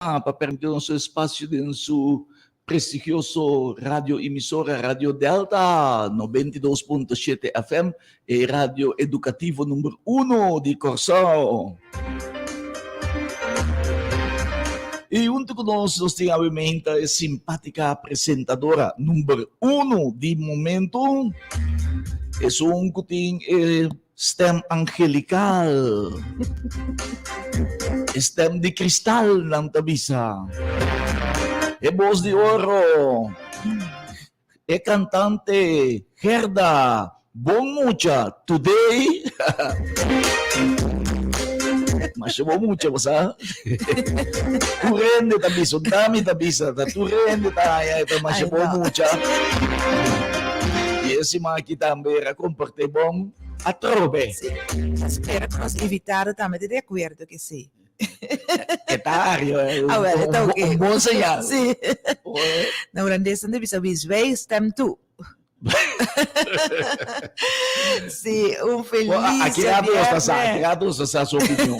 Pa permiti nos su espacio den su prestigioso radio emisora Radio Delta 92.7 FM, e radio educativo number uno di Kòrsou. I hunto ku nos nos tin awe-meinta e simpática presentadora number uno di momento, esun ku tin e Stem angelical. E stem di cristal nan ta bisa. E bos di oro. E cantante Gerda Bon mucha today. Masha bon mucha bo sa. Tur hende ta bisa, un dami ta bisa, ta tur hende ta haña e ta masha bon mucha. I e siman aki tambe era komport'é bon atrobe. Sí, spera ku nos invitado tambe ta di akuerdo ku esei. E ta ario, Ah, wel, e ta oké. un bon señal. Sí. Na hulandes nan ta bisa wie zwijgt stemt toe. Sí, un feliz Bueno, aki rato nos ta sa, aki viernes. rato nos ta sa su opinion.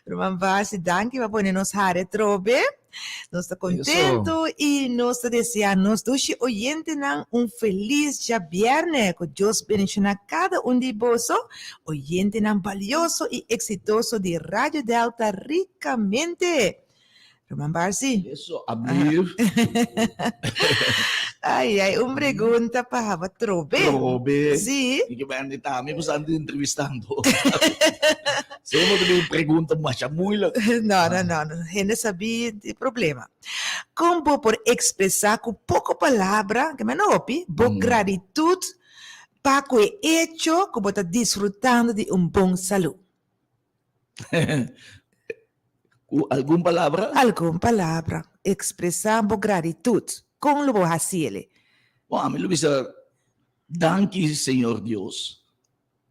Ruman Basi, danki pa pone nos hare trobe. Nos ta contento y nos ta desea nos dushi oyentenan un feliz djabierne. Cu Dios bendiciona cada un di boso, oyentenan balioso y exitoso di Radio Delta ricamente. Ruman Barsi. Eso, ablief. Ai, ai, un pregunta pa haba trobe. Trobe. Sí. Y que ben di tami ku stan entrevistando. Se mo te pregunta masha moeilijk. No, no, no, no. Hende sabi di problema. Kon bo por expresa ku poko palabra, ke men hopi, bo gratitud pa ku e echo ku bo ta disfrutando di un bon salu? Ku algun palabra? Algun palabra. Ekspresá bo gratitut. Kon lo bo hasi el? Bon, ami lo bisa, Danki, Señor Dios,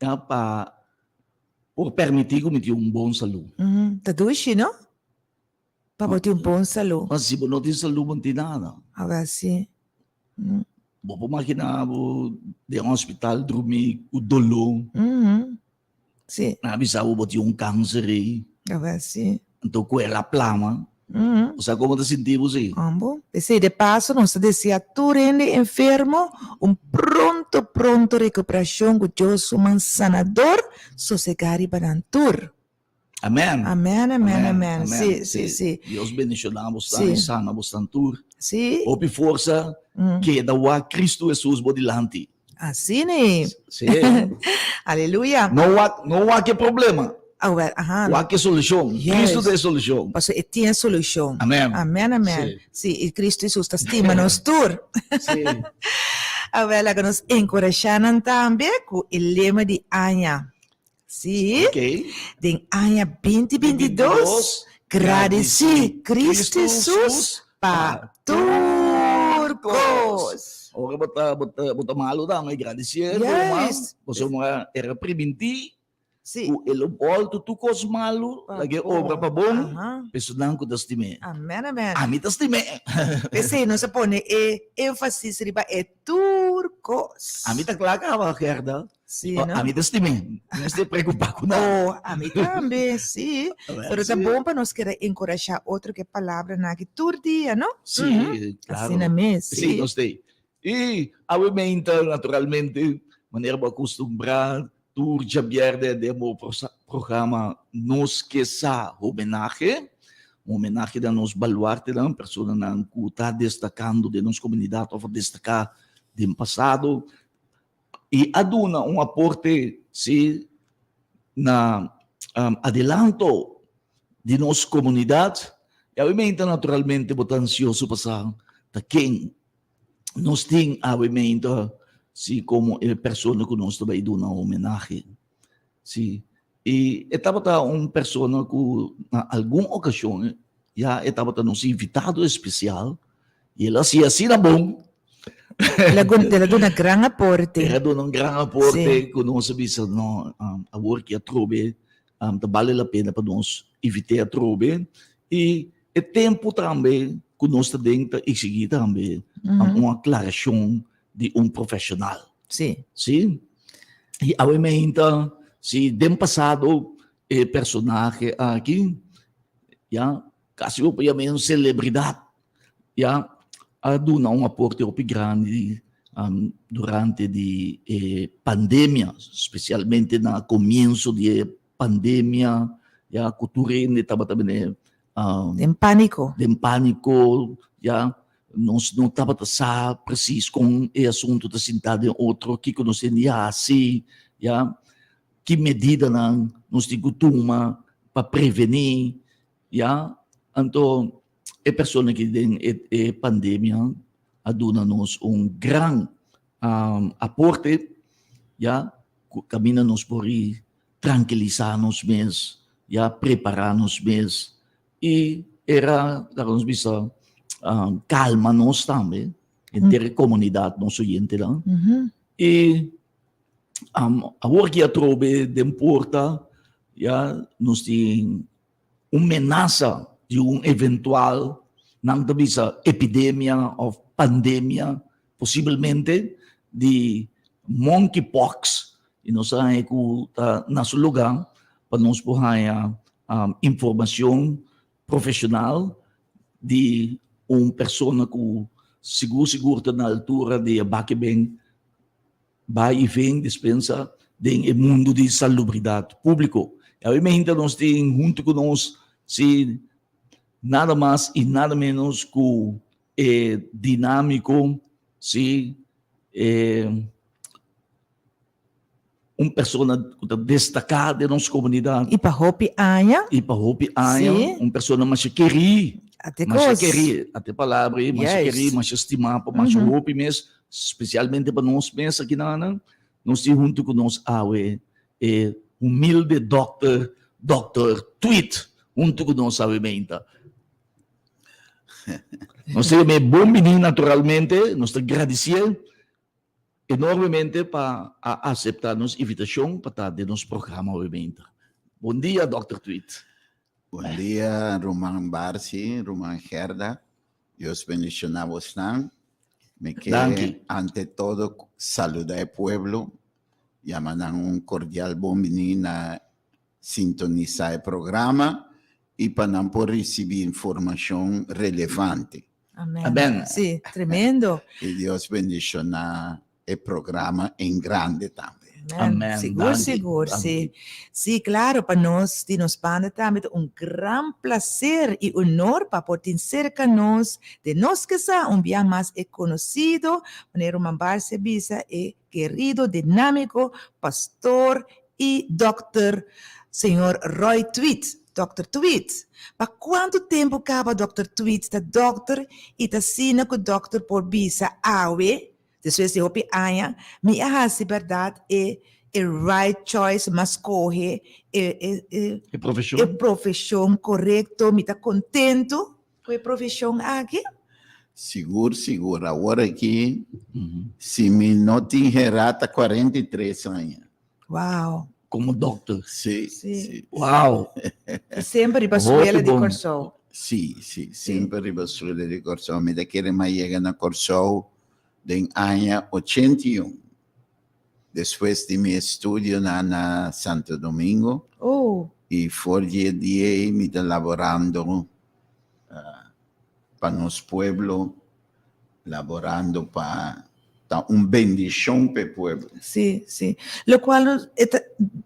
ya pa por permití ku mi tin un bon salú. Ta dushi, no? Pa bo tin un bon salú. Ma si bo no tin salú, bo no tin nada. Awel si. Bo por maginá bo den hospital drumí ku doló. Sí. Nan a bisa bo bo tin un kanser ei. Awel sí. Anto ku el a plama. Bo sa komo ta sinti bo sí? Ambo. P'esei de paso nos ta desea tur hende enfermo un pronto pronto rekuperashon ku Dios su man sanador sosegá riba nan tur. Amen. Amen, amen, amen. Sí, sí, sí. Dios bendiciona bo stan y sana bo stan tur. Sí. Hopi forsa keda wak Cristo Jesus bo dilanti. Así ni. Sí. Aleluya. No wak, no wak e problema. Ah, wel, aha. Wak e solucion. Yes. Cristo ta e solucion. Paso e tin e solucion. Amen. Amen, amen. Sí. Sí, y Cristo Jesus ta stima nos tur. Sí. Ah, wel, laga nos encorasha nan tambe cu e lema di aña. Sí. Ok. Den aña 2022, gradisí Cristo Jesus pa tur kos. Ora bo ta, bo ta, bo ta malu tambe, gradisié, ruman. Juist. Pasobra era primintí Sí. ku e lo bòltu tur kos malu, Pa lag'é bon. obra pa bon, Aha. p'esunnan ku ta stim'é. Amen, amen. Ami ta stim'é. P'esei nos a pone e énfasis riba e tur kos. Ami ta kla kaba, Gerda. Sí, no? Ami ta stim'é. No mester preokupá ku nada. Oh, ami tambe, sí. Pero ta bon pa nos keda enkurashá otro ku e palabranan aki tur dia, no? Sí, klaro. Asina mes, sí. Sí, nos ta ei. I awe meinta, naturalmente, manera bo a kustumbrá, tur djabièrnè den bo programa Nos Ke Sa Homenahe, un homenahe na nos baluartenan, personanan ku ta destakando den nos komunidat òf a destaká den pasado. I a duna un aporte, sí, na adelanto di nos komunidat. I awe-meinta naturalmente bo ta ansioso pa sa ta ken nos tin awe-meinta, sí, komo e persona ku nos ta bai duna homenahe. Sí, i e tabata un persona ku na algun okashon ya e tabata nos invitado espesial i el a hasi asina bon. El a duna gran aporte. El a duna un gran aporte ku nos a bisa no, awor ki atrobe ta bale la pena pa nos invit'é atrobe i e tempu tambe ku nos ta den ta eksigí tambe un aklarashon di un profeshonal. Sí. Sí. I awe meinta, si den pasado E personahe aki, ya, kasi bo por yam'é un selebridat, ya, a duna un aporte hopi grandi durante di e pandemia, spesialmente na komienso di e pandemia, ya, ku tur hende tabata bini Den pániko. Den pániko, ya, nos no tabata sa presis kon e asuntu ta sintá den otro, kiko nos tin di hasi, ya. Ki medidanan nos tin ku tuma pa prevení, ya? Anto e persona ki den e pandemia a duna nos un gran aporte, ya, ku kaminda nos por i trankilisá nos mes, ya, prepará nos mes i era, laga nos bisa, kalma nos tambe, henter e komunidat, nos oyentenan. I Awor ki atrobe den porta ya nos tin un menasa di un eventual nan ta bisa epidemia of pandemia posibelmente di monkeypox y nos a haña cu ta na su lugar pa nos por haña informacion profesional di un persona cu sigur sigur ta na altura di e baki ben Bai i ven despensa den e mundu di salubridat públiko. I awe meinta nos tin huntu ku nos si nada mas i nada ménos ku e dinámiko, si e un persona ku ta destaká den nos komunidat. I pa hopi aña. I pa hopi aña. Sí. Un persona masha kerí. Ate kos. Masha kerí, ate palabra ei, masha Juist. kerí, masha stimá pa masha hopi mes. Spesialmente pa nos mes akinanan, nos tin huntu ku nos awe e humilde dòkter, Dòkter Tweet, huntu ku nos awe meinta. Nos ta yam'é bon biní naturalmente, nos ta gradisié enormemente pa a aseptá nos invitashon pa ta den nos programa awe meinta. Bon dia, Dòkter Tweet. Bon dia, ruman Barsi, ruman Gerda. Dios bendiciona bosnan. Mi ke Danki. ante todo saluda e pueblo, yama nan un cordial bon bini na sintonisa e programa y pa nan por ricibi informacion relevante. Amen. Amen. Sí, tremendo. Y Dios bendiciona e programa en grande tambe. Amen. Sigur, Danki, sigur, danki. sí. Sí, claro, pa nos di nos banda tambe ta un gran placer y honor pa por tin cerca nos, de nos ke sa, un bia mas e conocido, manera Ruman Barsi a bisa, e querido, dinámico pastor y dokter señor Roy Tweet, Dòkter Tweet. Pa cuanto tempo caba Dòkter Tweet ta dòkter y ta asina cu dòkter por bisa awe, Despues di hopi aña, mi a hasi bèrdat e e right choice, m'a skohe e e e E profeshon. e profeshon korekto, mi ta kontentu ku e profeshon aki. Sigur, sigur. Awor aki, si mi no tin herá ta 43 aña. Wow. Komo dòkter. Sí, Sí. sí. Wow. I semper riba Hopi suela di bon. Kòrsou. Sí, sí. Semper riba suela di Kòrsou. Mi ta kere m'a yega na Kòrsou Den aña 81, despues di mi estudionan na Santo Domingo, Oh. i for di e dia ei mi ta laborando pa nos pueblo, laborando pa ta un bendishon pa e pueblo. Sí, sí. Locual nos e ta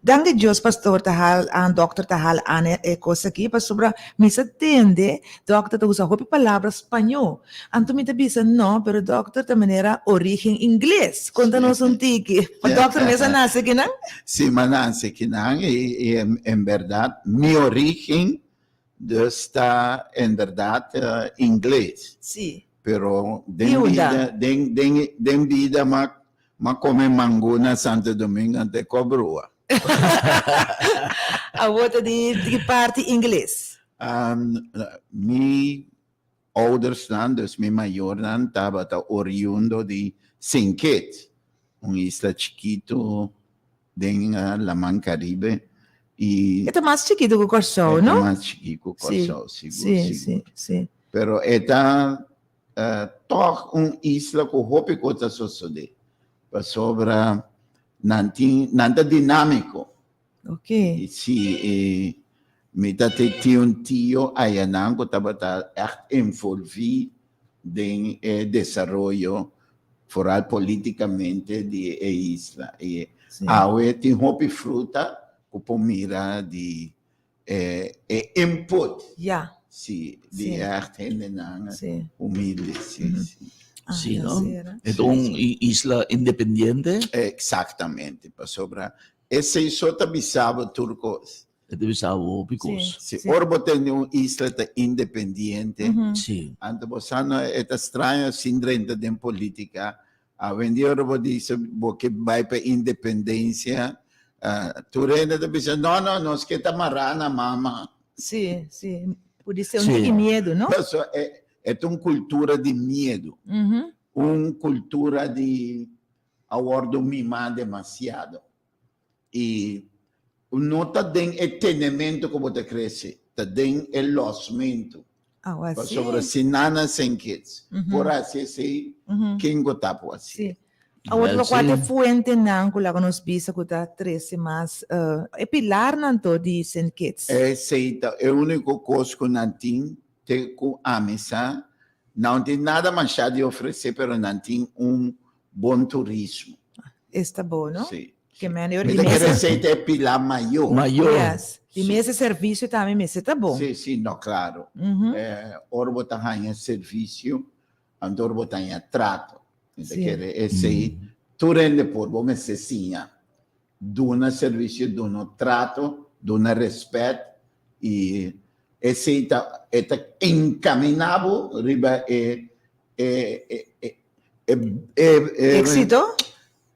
danki Dios pastor ta haal aan, dokter ta haal aan e cos aki pasobra mi sa tende dokter ta usa hopi palabra spañó. Anto mi ta bisa no, pero dokter ta manera origen ingles. Konta nos un tiki. Pa dokter mes a nase kinan? Sí, m'a nase kinan i en berdad mi origen dus ta en berdad ingles. Sí. Pero den bida, den, den, den bida m'a m'a come mangu na Santo Domingo ante cobrua. Awor ta di di parti ingles. Mi oudersnan, dus mi mayornan tabata oriundo di Saint Kitts, un isla chikitu den Laman Caribe y E ta mas chikitu ku Kòrsou, no? E ta mas chikí ku Kòrsou, sigur, Sí, sigur. sí, sí. Pero e ta tòg un isla ku hopi kos ta sosodé, pasobra nan tin, nan ta dinámiko. Oké. Sí, e mi ta tin un tio ayanan ku tabata ègt envolví den e desaroyo, foral polítikamente, di e isla. I awe tin hopi fruta ku por mira di e e input. Ja. Sí, di ègt hendenan humilde, sí, sí. Sí, no? E ta un isla independiente? Exactamente, pasobra esei so ta bisa bo tur kos. E ta bisa bo hopi kos. Si ora bo tende un isla ta independiente, anto bo sa no e ta straño sin drenta den politica. Awendia ora bo bisa bo ke bai pa independencia, tur hende ta bisa no, no, nos ke ta mará na mama. Sí, sí. Pudi ser un tiki miedu, no? Paso e e ta un cultura di miedu, un cultura di a wordo mimá demasiado. I no ta den e tenementu ku bo ta krese, ta den e lòsmentu. Awa si. Pasobra si nana Saint Kitts por hasi esei, ken ku ta por hasi? Si. Awor Wel, lokual si. ta e fuentenan ku laga nos bisa ku ta trese mas e pilarnan to di Saint Kitts? Esei ta e úniko kos ku nan tin te ku ami sa. Nan no tin nada mashá di ofresé, pero nan tin un bon turismo. Esta bo, no? Sí. Ke men yor Mi di ta kere mesa. esei ta e pilar mayor. Mayor. Yes. Di mesa servicio tambe mester ta bon. Sí, sí, no, claro. Eh, ora bo ta haña servicio, anto ora bo ta haña trato. Mi ta Sí. kere esei tur hende por, bo mester siña. Duna servicio, duna trato, duna respet i esei ta e ta encamina bo riba e e e e e e e Éxito?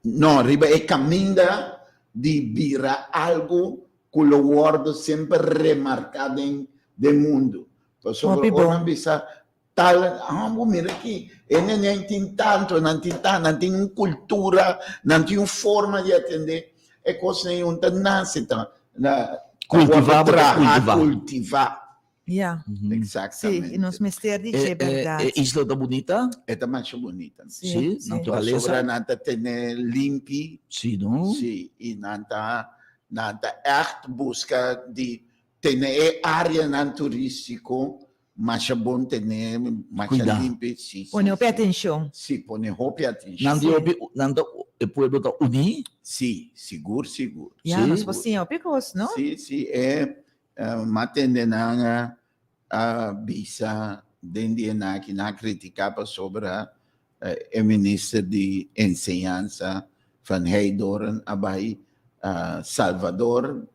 No, riba e kaminda di bira algu ku lo wòrdu semper remarká den den mundu. Pasobra Hopi ora bon. nan bisa tal, ah, bo mira aki, e nenen tin tantu, nan tin tantu, nan tin un kultura, nan tin un forma di atendé. E kosnan ei un ta nase, ta ta Kultivá, wòrdu bo ta traha, kultivá. kultivá. Ja. Exactamente. Sí, y nos mester di dje berdad. E isla ta bunita? E ta masha bunita. Sí, sí, naturalesa. Pasobra nan ta tene limpi. Sí, no? Sí, y nan ta, nan ta echt busca di tene e areanan turistico masha bon tene, masha Cuida. limpi. Sí, sí, Pone hopi sí. atencion. Sí, pone hopi atencion. Nan di hopi, nan ta, e pueblo ta uní? Sí, sigur, sigur. Ja, Sí. nos por siña hopi cos, no? Sí, sí, e M'a tende nan a bisa den di enaki, nan a critica pasobra e minister di enseñansa Van Heydoorn a bai Salvador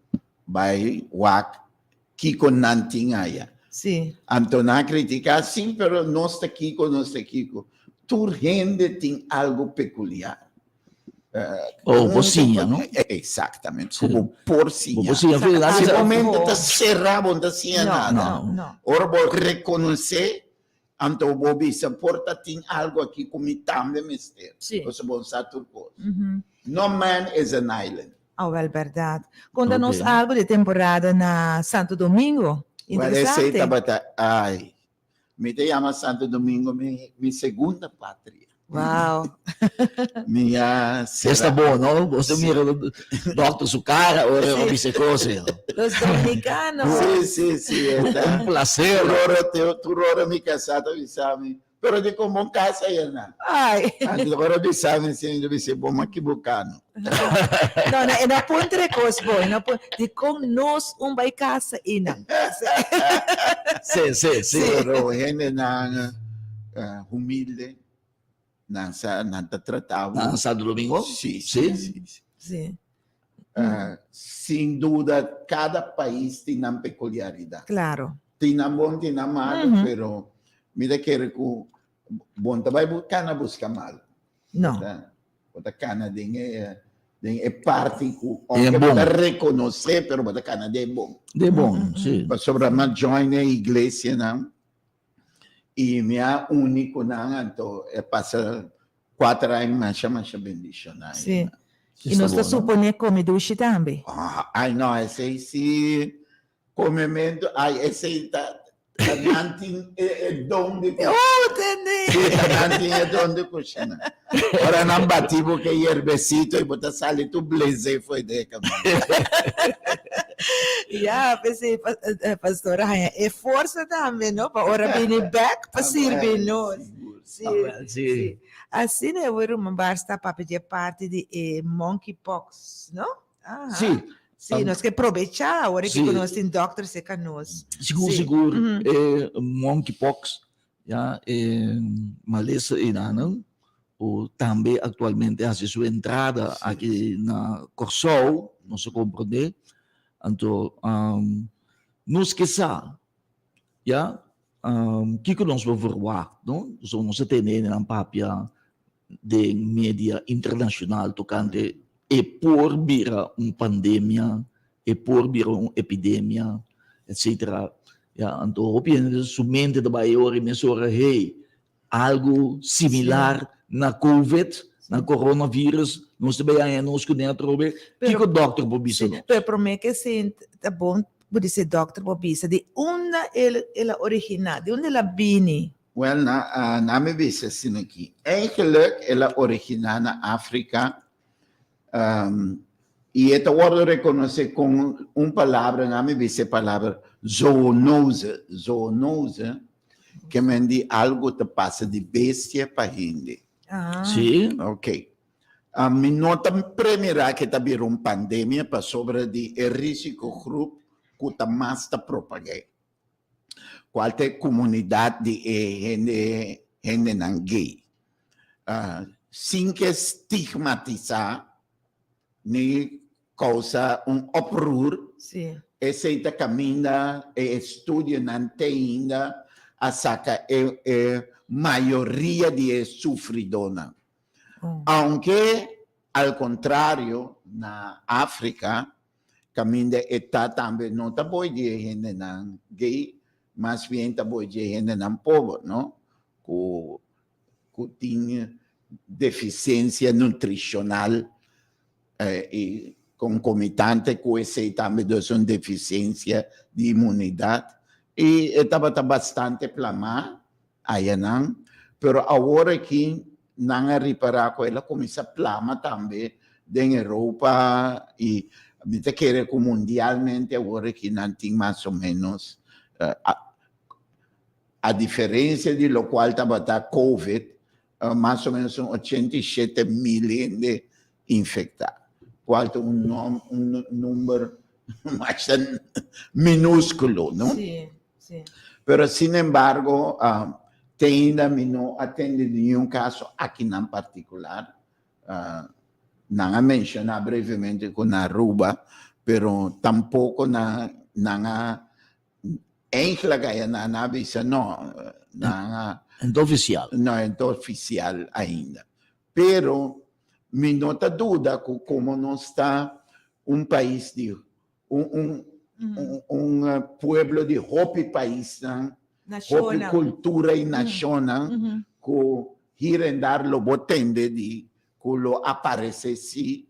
bai wak kico nan tin aya. Sí. Anto nan a critica, sí, pero nos ta kico, nos ta kico. Tur hende tin algo peculiar. Oh, bo siña, no? Exactamente. Ku bo por siña. Bo por siña. Si bo mente ta será, bo no ta siña nada. No, no. Ora bo rekonosé, anto bo bisa, por ta tin algu aki ku mi tambe mester. Sí. Pasobra bo no sa tur kos. No man is an island. Awel, bèrdat. Konta nos algu di e temporada na Santo Domingo. Interesante. Interesante. Esei tabata, ai, Mi ta yama Santo Domingo mi, mi segunda patria. Wow. Mi a Esta sera. bo, no? Bo se mira doctor su cara ora sí. Bisa cosa. Los dominicanos. Sí, sí, sí. Esta. Un placer. Tur ora, tur ora mi casá ta bisa mi, pero di con bon casa ya na. Ay. Antes ora bisa mi, sí, yo bisa, bo ma equivocano. No, no, e no puntra e kos bo, e no pun, di kon nos un bai kasa i nan. Sí, sí, sí. Pero hendenan eh, humilde, nan sa, nan ta trata bo. Na Santo Domingo? Sí, Sí? sí, sí. sí. Sí, Eh, sin duda, cada pais tin nan peculiaridad. claro. Tin nan bon, tin nan malo, Mhm. pero mi ta kere ku bon ta bai bu- kana busca malo. No. Ta, bo ta kana den e, den e parti ku, Den aunke bo bon. ta rekonosé, pero bo ta kana den bon. De bon, sí. Pasobra mi a join e iglesianan i mi a uni ku nan, anto e pasa kuater aña masha masha bendishoná. Sí. I nos ta Esta bon, no? suponé kome dushi tambe. Ah, ai no, esei sí. Comementu, ai esei ta, ta nan tin e, e don di Oh, te tende. Sí, nan tin e don di kushina. Ora nan bati bo ke yerbesito i bo ta sali tur bleze fo'i den e kaminda. Ya, p'esei pastor a haña e forsa tambe, no? Pa ora bini bèk pa sirbi nos. Sí, sí. Asina e ruman Bars ta papia di e parti di e monkeypox, no? Aha. Sí. Sí, nos ke probechá awor ke ku nos tin dòkter serka nos. Sigur, sigur. E monkeypox, ya, e malesa einanan, ku tambe aktualmente hasi su entrada aki na Kòrsou, nos a komprondé. Anto, nos ke sa, ya, kiko nos por verwagt, no? Pasobra nos a tende hendenan papia den media internashonal tokante e por bira un pandemia, e por bira un epidemia, etcetera. Ya, anto hopi hende su mente ta bai e ora i mesora, hey, algu similar na covid, na coronavirus, nos ta bai haña nos kuné atrobe. Kiko dòkter por bisa nos? Pero promé ke esei ta bon bo di se dòkter por bisa di unda el a originá, di unda el a bini. Wel, na, na mi bisa asina aki. Eigenlijk el a originá na Afrika, um, i e ta wòrdu rekonosé kon un palabra, na mi bisa e palabra zoonose, zoonose, ke men di algu ta pasa di bestia pa hende. Ah. Sí. Ok. Mi no ta premirá ke ta bira un pandemia pasobra di e risikogroep ku ta mas ta propag'é. Cual ta e comunidad di e hende hendenan gay. Sin ke stigmatisa ni causa un oproer, esey ta caminda e estudionan te ainda a saca e e mayoria di e sufridonan. Aunke al contrario na Africa Kaminda e ta tambe no ta boi di e hendenan gay, mas bien ta boi di e hendenan pober, no? Ku ku tin defisiensia nutrishonal i konkomitante ku esei tambe dus un defisiensia di imunidat. I e tabata bastante plamá ayanan, pero awor aki nan a ripará ku el a kuminsá plama tambe den Europa i mi ta kere ku mundialmente awor aki nan tin mas o ménos a diferensia di lokual tabata covid mas o ménos un 87.000 hende infektá kual ta un un number masha minúskulo no. Pero sin embargo, te ainda mi no a tende di niun caso akinan particular. Nan a menciona brevemente cu na Aruba, pero tampoco nan nan a eigenlijk aya nan a bisa no, nan a. No ta oficial. No, no ta oficial ainda. Pero mi no ta duda cu como nos ta un pais di un un un un pueblo di hopi paisnan, hopi cultura y nacionnan cu hier en daar lo bo tende di cu lo aparece si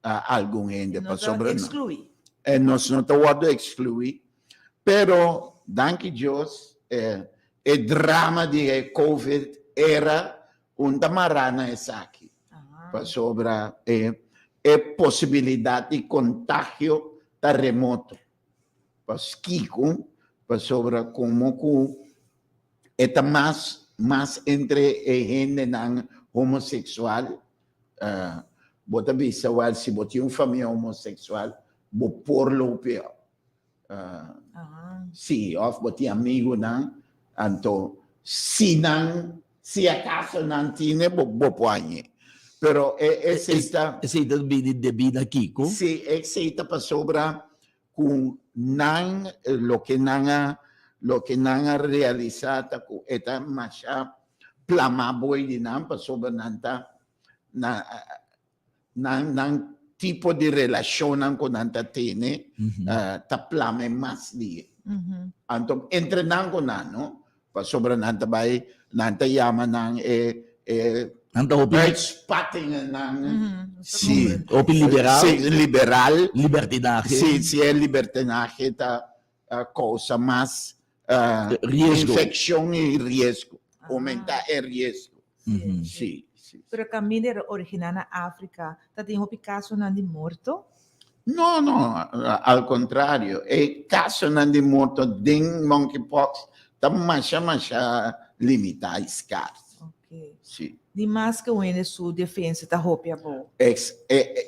algun hende pasobra nos no ta wordo exclui pero danki Dios e drama di e covid era un ta mara na esaki pasobra e e posibilidat di kontagio ta remoto. Paskiko? Pasobra komo ku e ta mas mas entre e hendenan homoseksual, bo ta bisa wèl si bo tin un famia homoseksual bo por lope. Sí, òf bo tin amigunan, anto si nan, si akaso nan tine, bo bo por hañ'é. Pero e esei ta. Esei ta bini debí na kiko? Sí, esei ta pasobra ku nan, loke nan a, loke nan a realisá ta ku e ta masha plamá boi di nan pasobra nan ta, nan, Nan nan tipo di relashonnan ku nan ta tene ta plama e mas di e. Anto entre nan ku nan no, pasobra nan ta bai nan ta yama nan e e Nan ta hopi uitspattingen nan. Si. Hopi liberal. Si, liberal. Libertinahe. Si, si e libertinahe ta kousa mas Riesgo. infekshon i riesgo. Oumentá e riesgo. Sí, Sí, sí. Pero kaminda era originá na Afrika, ta tin hopi kasonan di morto? No, no, al kontrario. E kasonan di morto den monkeypox ta masha masha limitá i skars. Ok. Sí. Di mas ke wende su defensa ta hopi abou. Ex, e, e,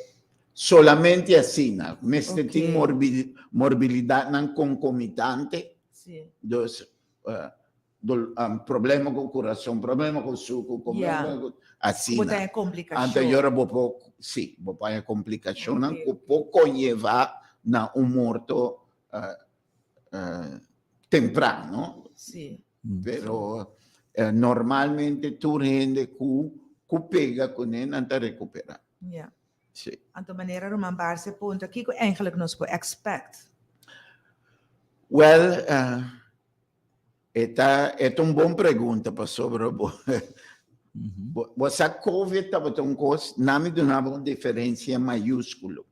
solamente asina. Mester Ok. tin morbi, morbilidatnan konkomitante. Sí. Dus, eh, dol, um, problema ku kurason, problema ku suku, problema Yeah. ku asina. Bo ta en komplikashon. Anto yora bo por, sí, bo por haña komplikashonnan Ok. ku por konllevá na un morto uh, uh, temprano. Sí. Pero eh, normalmente tur hende ku ku pega kuné nan ta rekuperá. Ja. Sí. Anto manera Ruman Barse puntra, kiko eigenlijk nos por expect? Well, uh, e ta, e ta un bon pregunta pasobra bo, bo, bo sa COVID tabata un kos, nami dunaba un diferensia mayúskulo.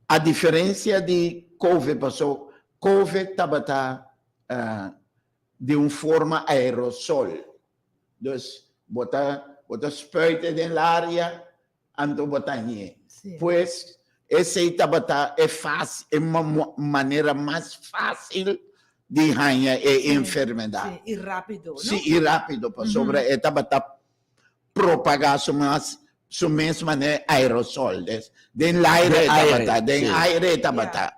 A diferensia di COVID, paso COVID tabata uh, di un forma aerosol. Dus bo ta, bo ta spuit den l'aria, anto bo ta hañ'é. Sí. Pues esei tabata e fácil, e manera mas fácil di haña e Sí, enfermedad. Sí, i rápido, no? Sí, i rápido, pasobra e tabata propagá su mas, su mes manera aerosol. Des, den l'aire Den aire, tabata, den sí. aire tabata.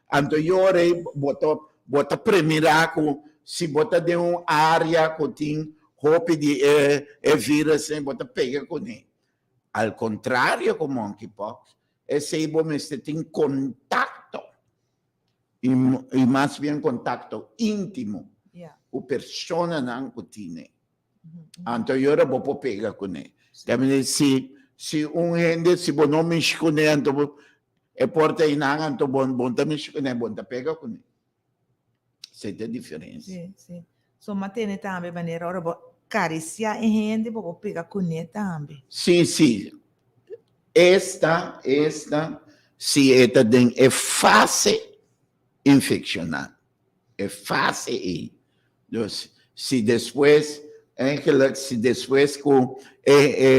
Anto yora bo ta, bo ta premirá ku si bo ta den un área ku tin hopi di e, e virus, bo ta pega kuné. Al kontrario ku monkeypox, esei bo mester tin kontakto, i, i mas bien kontakto íntimo ku personanan ku tine. Anto yora bo por pega kuné. Tambe si, si un hende, si bo no mishi kuné, anto bo, e por ta einan, anto bo, bo no ta mishi kuné, bo no ta pega kuné. Esei ta e diferensia. Sí, sí. So mantene tambe manera ora bo karisiá e hende, bo por pega kuné tambe. Sí, sí. Esta, esta, si e ta den e fase infekshonal. E fase ei. Dus, si despues, eigenlijk, si despues ku e, e,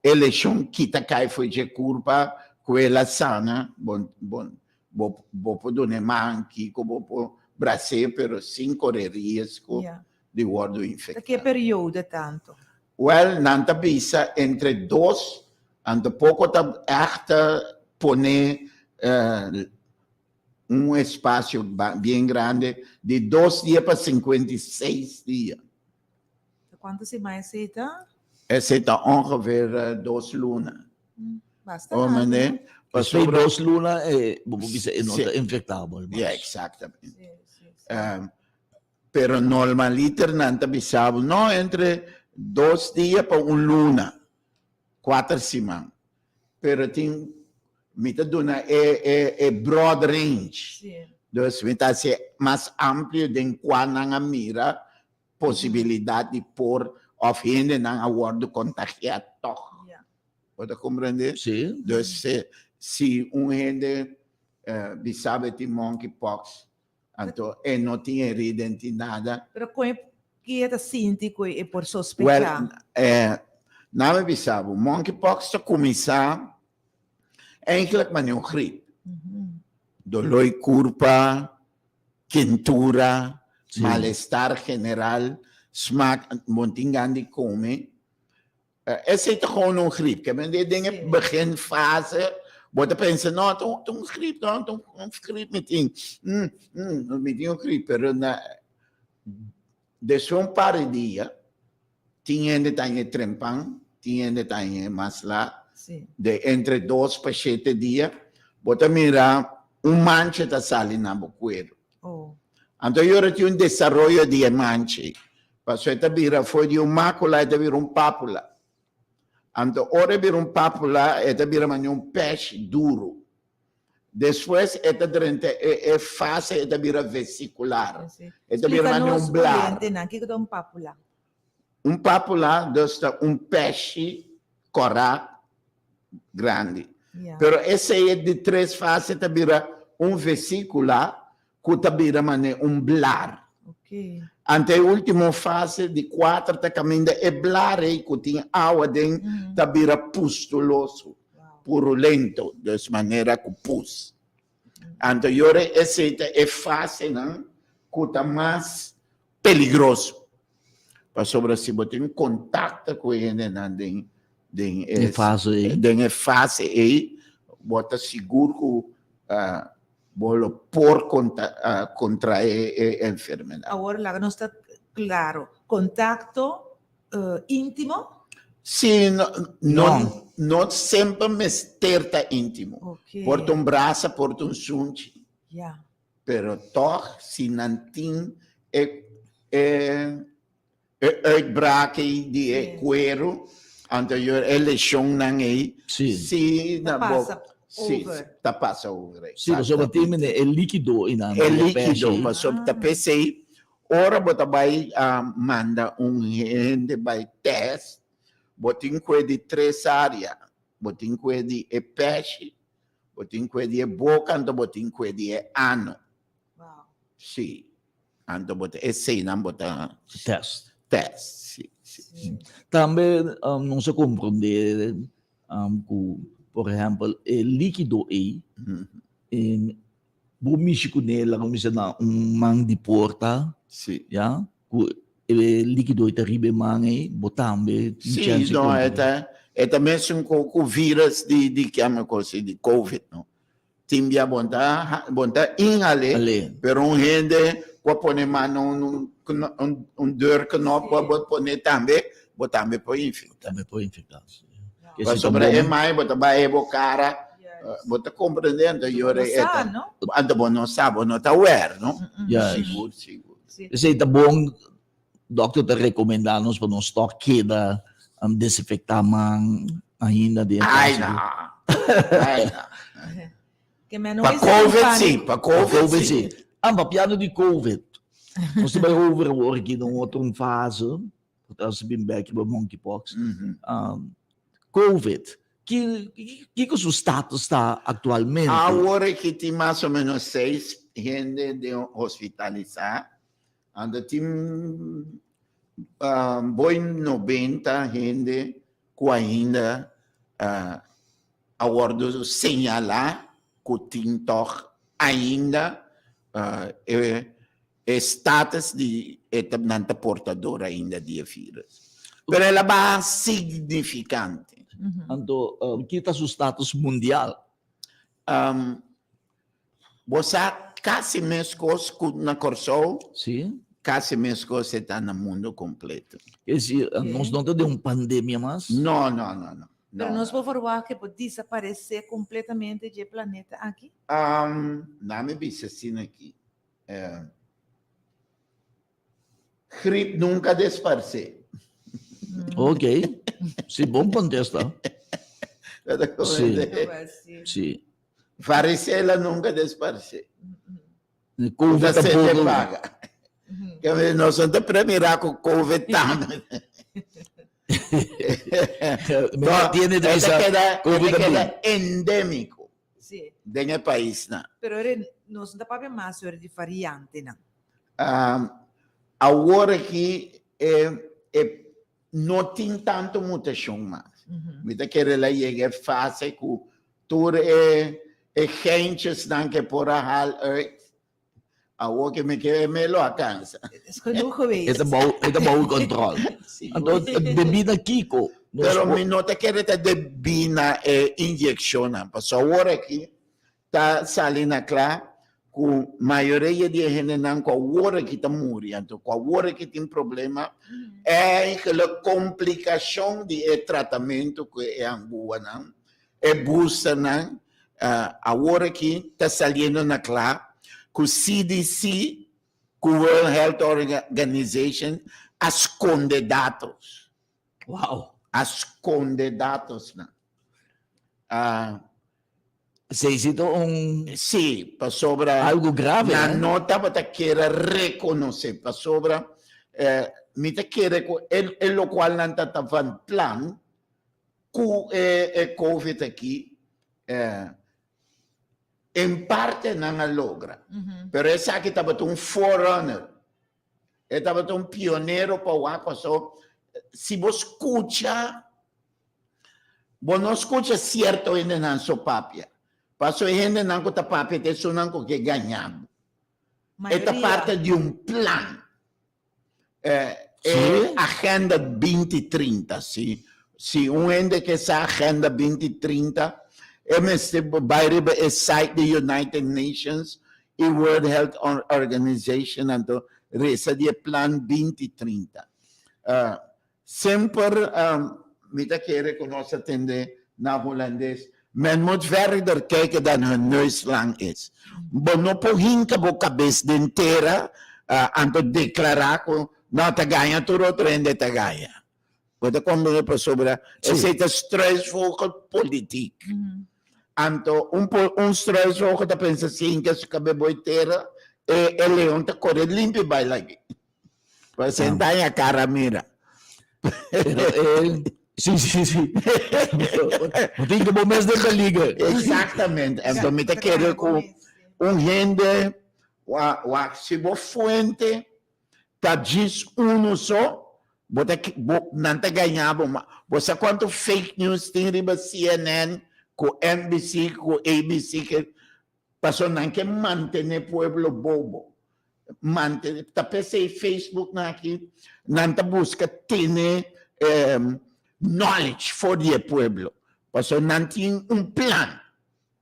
e leshon kita kai for dje kurpa, ku el a sana, bon, bon, bo, bo por duna e man kiko, bo por bras'é, pero sin kore riesgo Ja. di wòrdu Ta ke infektá. periodo tanto? Wèl, nan ta bisa entre dos, anto poko ta ègt ta pone un espasio bien grande di dos dia pa 56 dia. Ta kuantu siman esei ta? Esei ta ongeveer 2 luna. Basta Oh, largu, meneer. no? Pasobra Pasobra 2 luna e bo por bisa e no Sí. ta infectabel mas. Ja, exactamente. Sí, sí, sí. Pero normaliter nan ta bisa bo, no, entre 2 dia pa un luna, 4 siman. Pero tin, mi ta duna e, e, e broad range. Sí. Dus mi ta hasi mas amplio den kua nan a mira posibilidat di por of hendenan a wòrdu kontagiá tòg. Ja. Bo ta komprendé? Sí. Dus si, si un hende eh, bisa bo e tin monkeypox, anto e no tin herida, e no tin nada. Pero kon e ki e ta sinti ku e por Well, sospechá? eh, nan mi bisa bo, monkeypox ta kuminsá eigenlijk manera un grip. Doló di kurpa, kentura, Sí. malestar general, smak, bo no tin gana di kome. Esei ta gewoon un grip. Ke men den e Sí. beginfase, bo ta pensa, no, ta un, ta un grip, no, ta un, un grip mi tin. Mi tin un grip, pero na, despues un par di dia, tin hende ta haña trempan, tin hende ta haña mas laat. Sí. De entre 2 pa 7 dia, bo ta mira un mancha ta sali na bo kueru. Oh. Anto e ora tin un desaroyo di e manchi. Pasobra e ta bira for di un mákula e ta bira un pápula. Anto ora e bira un pápula e ta bira manera un pèsh duru. Despues e ta drenta e e fase e ta bira vesikular. Sí. E ta bira Splika manera nos un blar. oyentenan kiko ta un pápula. Un pápula dus ta un pèshi kòrá grandi. Ja. Pero esei e di tres fase ta bira un vesíkula ku ta bira manera un blar. Okay. Ante e último fase di kuater ta kaminda e blar ei ku tin awa den ta bira pustuloso, purulento, dus manera ku pus. Anto yora esei ta e fasenan ku ta mas peligroso. Pasobra si bo tin kontakto ku e hendenan den den e fase ei, den e fase ei, bo ta sigur ku bo lo por kontrae e enfermedat. Awor laga nos ta klaro, kontakto íntimo? Sí, no, no, no semper mester ta íntimo. Por ta un brasa, por ta un sunchi. Pero tòg si nan tin e e e uitbraak ei di e kueru, anto yo e leshonnan ei, Sí. si Ta na bo, pasa si, over. ta pasa over. Sí, pasobra tin Exactamente. mene e líkido einan E den e líkido, pèshi ei. pasobra ta p'esei ora bo ta bai manda un hende bai tèst, bo tin kue di tres área, bo tin kue di e pèshi, Bo tin kue di e boka, anto bo tin kue di e ano. Wow. Sí. Anto bo ta, eseinan bo ta Test. test. Sí, sí. Sí. Tambe um, nos a komprondé um, ku, por ehèmpel, e líkido ei, en, bo mishi kuné, laga mi bisa na un man di porta, Sí. ya, ku e líkido ei ta riba e man ei, bo tambe tin Sí, chèns di no, e kontra. ta, e ta mesun ku, ku virus di, di kiami kos di covid, no. Tin bia bon ta, bon ta inhal'é, Ale. pero un hende ku a pone man na un, un, un, un deurknop ku a bo pone tambe, bo tambe por infektá. Tambe por infektá, sí. Ke si ta Pasobra e bon. mai bo ta bai bo kara, bo ta komprendé, anto yora Bo e sa, ta, no? anto bo no sa, bo no ta wer, no? Juist. Sigur, sigur. Sí. Esei ta bon, dokter ta rekomendá nos pa nos tòg keda desinfektá man ainda den e Ai fase. na, ai na. Ke men no Pa is un COVID panico. sí, pa Pa COVID COVID sí. sí. Ah, papiando di COVID, nos ta bai over awor aki na un otro fase, ku ta bin bek riba monkeypox. COVID, ki, kiko su status ta aktualmente? Awor aki tin mas o menos seis hende den hospitalisá. Anda tin boi 90 hende ku ainda a wòrdu señalá ku tin tòg ainda e status di e nan ta portador ainda di e virus. Pero el a baha signifikante. Anto, ki ta su status mundial? Bo sa kasi meskos ku na Kòrsou, Sí. kasi meskos e ta na mundu kompleto. Es decir, nos no ta den un pandemia mas? No, no, no, no. Pero nos por verwacht ku por desaparesé kompletamente dje planeta aki? Na mi bisa asina aki. Grip nunka a desparsé. Ok. Sí, bon kontesta. Sí. Sí. Varicela nunka a desparsé. Covid Ta se te tampoco. paga. Que nos no ta premirá ku Covid tambe. No, tiene de Esta esa keda, COVID esta también. keda endémiko Sí. den e paisnan. Pero ere, nos no ta papia mas sobre di variantenan. Awor aki e, e no tin tanto mutashon mas. Mi ta kere la yega e fase ku tur e, e geintjesnan ke por a haal uit, awor ke mi ke me lo a kansa. Is genoeg geweest. E ta bou, e ta bou control. Anto, debí na kiko? Nos Pero por- mi no ta kere ta debí na e inyekshonnan, pasobra awor aki ta sali na kla ku mayoria di e hendenan ku awor aki ta muri, anto ku awor aki tin problema, eigenlijk komplikashon di e tratamentu ku e anguanan, e boosternan, awor aki ta saliendo na kla ku CDC ku World Health Organization a skonde datos. Wow. A skonde datosnan. Esei ta un Sí, pasobra algo grave, nan eh? no tabata kere rekonosé, pasobra mi ta kere ku e e lokual nan ta ta van plan ku e e covid aki en parte nan a logra, pero esaki tabata un forerunner. E tabata un pionero pa wak paso si bo skucha, bo no skucha sierto hendenan so papia. Paso e hendenan ku ta papia ta esunnan ku ke gaña bo. E ta parte di un plan. E Agenda 2030, si si un hende ke sa Agenda 2030, e mester bai riba e site di United Nations i World Health Organization anto resa di e plan 2030. Semper mi ta kere ku nos a tende na Hulandes, Men moet verder kijken dan hun neus lang is. Bo no por hinka bo kabes den tera anto deklará ku no ta gaña tur otro hende ta gaña. Bo ta komprende pasobra esei ta struisvogel politiek. Anto un un struisvogel ta pensa si hinka su kabe bo e tera e e leon ta kore limpi bai lagi. Pa senta en a cara mira. Pero, eh, sí, sí, sí. Bo tin que bo mes den peliger. Exactamente. Entonces mi ta kere ku un hende wa wa si bo fuente ta djis uno so, bo ta bo nan ta gaña bo. Ma bo sa kuantu fake news tin riba CNN ku NBC ku ABC ke Paso nan ke mantene pueblo bobo. Mantene, ta p'esei Facebook nan aki, nan ta buska tene knowledge for di e pueblo. Paso nan tin un plan.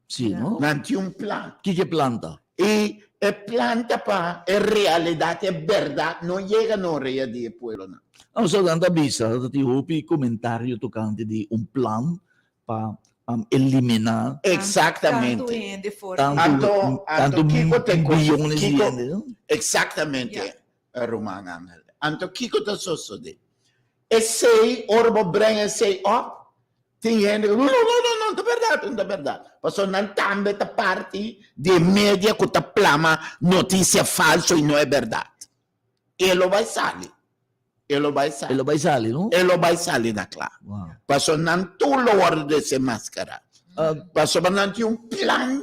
Si, no? Nan tin un plan. Kiko e plan ta? I e plan ta pa e realidat, e bèrdat no yega na orea di e pueblonan. Paso nan ta bisa, ta tin hopi komentario tokante di un plan pa eliminá. Exactamente. Tantu hende for. Anto, Tantu anto kiko te kos, billones di kiko, hende, no? exactamente, ruman Angel. Anto kiko ta sosodé? Esei, ora bo brenga esei op, tin hende ku, no, no, no, no, ta bèrdat, no ta bèrdat. Pasobra nan tambe ta parti di e media ku ta plama notisia falso i no e bèrdat. E lo bai sali. E lo bai sali. E lo bai sali, no? E lo bai sali na kla. Wow. Pasobra nan tur lo wòrdu desenmaskará. Pasobra nan tin un plan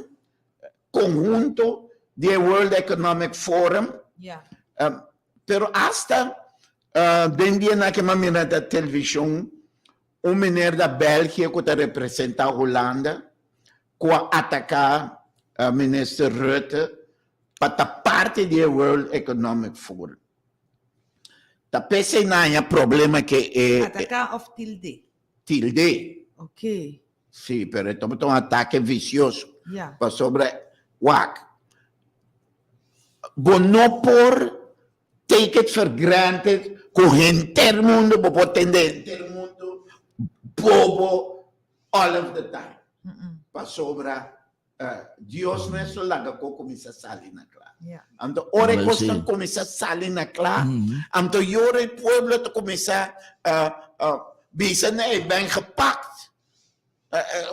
konhunto di e World Economic Forum. Ja. Pero asta den dianan ke mi a mira na televishon, un meneer da België ku ta representá Hulanda, ku a ataká minister Rutte pa ta parti di e World Economic Forum. Ta p'esei nan haña problema ke e. Ataká òf tild'é? Tild'é. Ok. Sí, pero e tabata un atake visioso. Ya. Pasobra, wak, bo no por take it for granted ku henter mundu, bo por tende henter mundu bobo all of the time. Pasobra Dios mes lo laga ko kuminsá sali na kla. Anto ora e kosnan kuminsá sali na kla, anto i ora e pueblo ta kuminsá bisa, nee, ik ben gepakt.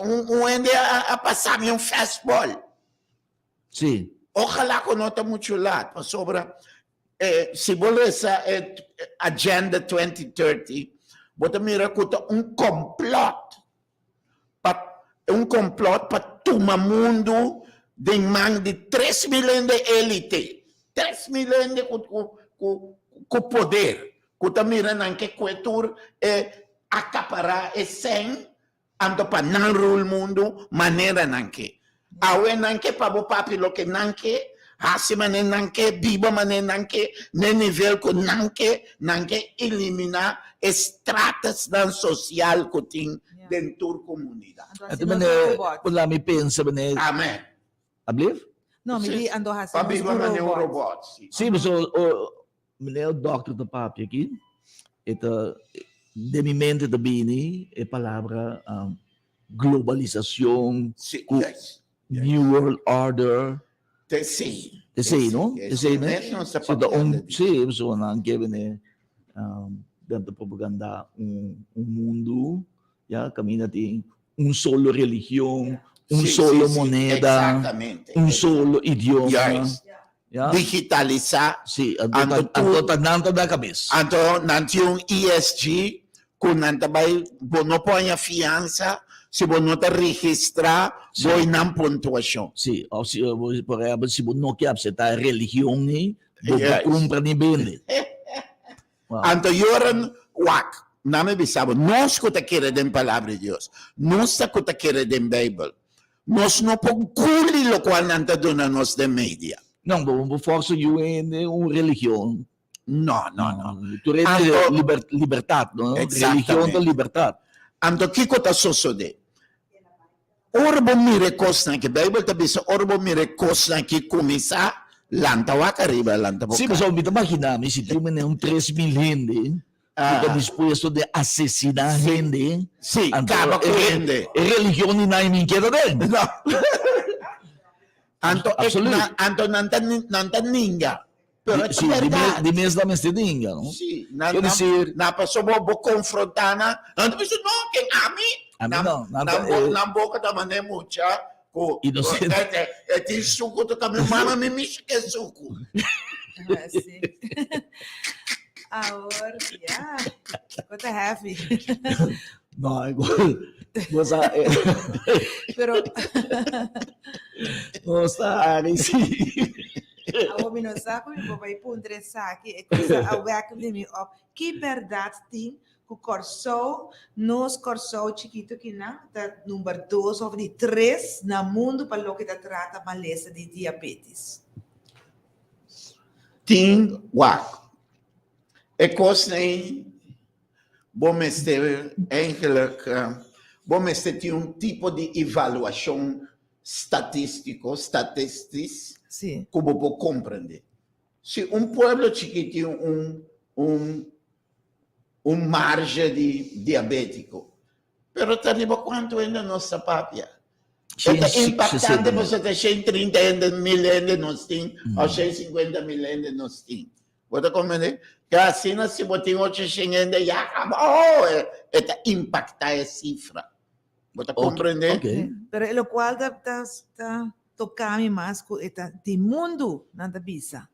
Un hende a pasa mi un fastball. Sí. Ojalá ku no ta muchu lat, pasobra si bo lesa e Agenda 2030, bo ta mira ku ta un komplòt pa un complot pa tuma mundu den man di 3000 hende elite, 3000 hende ku ku ku ku poder, ku ta mira nan ke kue tur e akapará e sèn anto pa nan rul mundu manera nan ke. Awe nan ke pa bo papia loke nan ke, hasi manera nan ke, biba manera nan ke, n'e nivel ku nan ke, nan ke eliminá e stratusnan sosial ku tin den tur komunidat. Anto Anto hasi nos mene, un robot. por la mi pensa mene. Amen. Ablief? No, mi di anto hasi Pa nos biba un manera un robot. robot, si. Sí, pasobra o mene e dòkter ta papia aki, e ta, den mi mente ta bini e palabra globalisacion Sí, cu yes, yes. New World Order. Te sí. Te sí, no? Te sí, ne? Mes nos ta Sí, ta un, papiando di. sí, so nan ke bene um, den ta propaganda un, un mundu, ya, caminda tin un solo religion, un Sí, solo sí, sí, moneda, exactamente. un solo idioma. Juist. Ya? Digitalisá. Sí, anto Anto ta, anto tur- ta nan ta da cabes. Anto nan tin un ESG ku nan ta bai, bo no por haña fiansa si bo no ta registrá Sí. bo nan puntuashon. Sí, of si, por ehempel, si bo no ke aceptá e religion ei, bo por Juist. kumpra ni bende. Wow. Anto yoran wak, na mi bisa bo, nos ku ta kere den palabra di Dios, nos ta ku ta kere den Bijbel, nos no por guli lokual nan ta duna nos den media. No, bo bo forsa yu hende un religion. No, no, no. Tur hende Anto- liber, libertad, no? Religion ta Exactamente. libertad. Anto kiko ta sosodé? Ora bo mira e kosnan aki, Beibel ta bisa, ora bo mira e kosnan aki kuminsá, lanta wak ariba, lanta bo Sí, kara. pasobra mi ta imaginá mi si tin mene un 3000 hende ku ta dispuesto di asesiná hende, Sí, anto kaba ku e, hende. e religion di nan mi keda den. No. Anto, e, Absoluut. na, anto nan ta, nan ta ninga. Pero e ta Sí, di mes, berdad. di mes nan mester ninga, no? Sí, na, Quier na, decir, na paso bo, bo confronta nan, nan ta bisa, no, ken ami? Ami Nan, no, nan nan, ta, bo, eh, nan boca ta mane mucha ku, ku Inocente. e, e, e tin suku ta kami, mama mi mishi ke suku. Ah, sí. Awor, ja. What a heavy. No, bo sa, eh, Pero nos ta ari, sí. Awor mi no sa ku mi por bai puntra esaki, e cosa a wek di mi op. Ki bèrdat tin ku Kòrsou, nos Kòrsou chikitu kinan, ta number dos òf di tres na mundu pa loke ta trata malesa di diabetes? Tin wak. E kosnan ei bo mester eigenlijk bo mester tin un tipo di evaluashon statístiko, statistisch, Sí. ku bo por komprendé. Si un pueblo chikí tin un un un marge di diabétiko, pero ta riba kuantu hende nos ta papia? E ta impactante pasobra ta 130 hende mil hende nos tin òf 150 mil hende nos tin. Bo ta komprendé? Ke asina si bo tin 800 hende ya kaba, oh, e ta impaktá e sifra. Bo ta comprende? Ok. Pero e locual ta, ta, ta toca mi mas cu e ta di mundu nan ta bisa.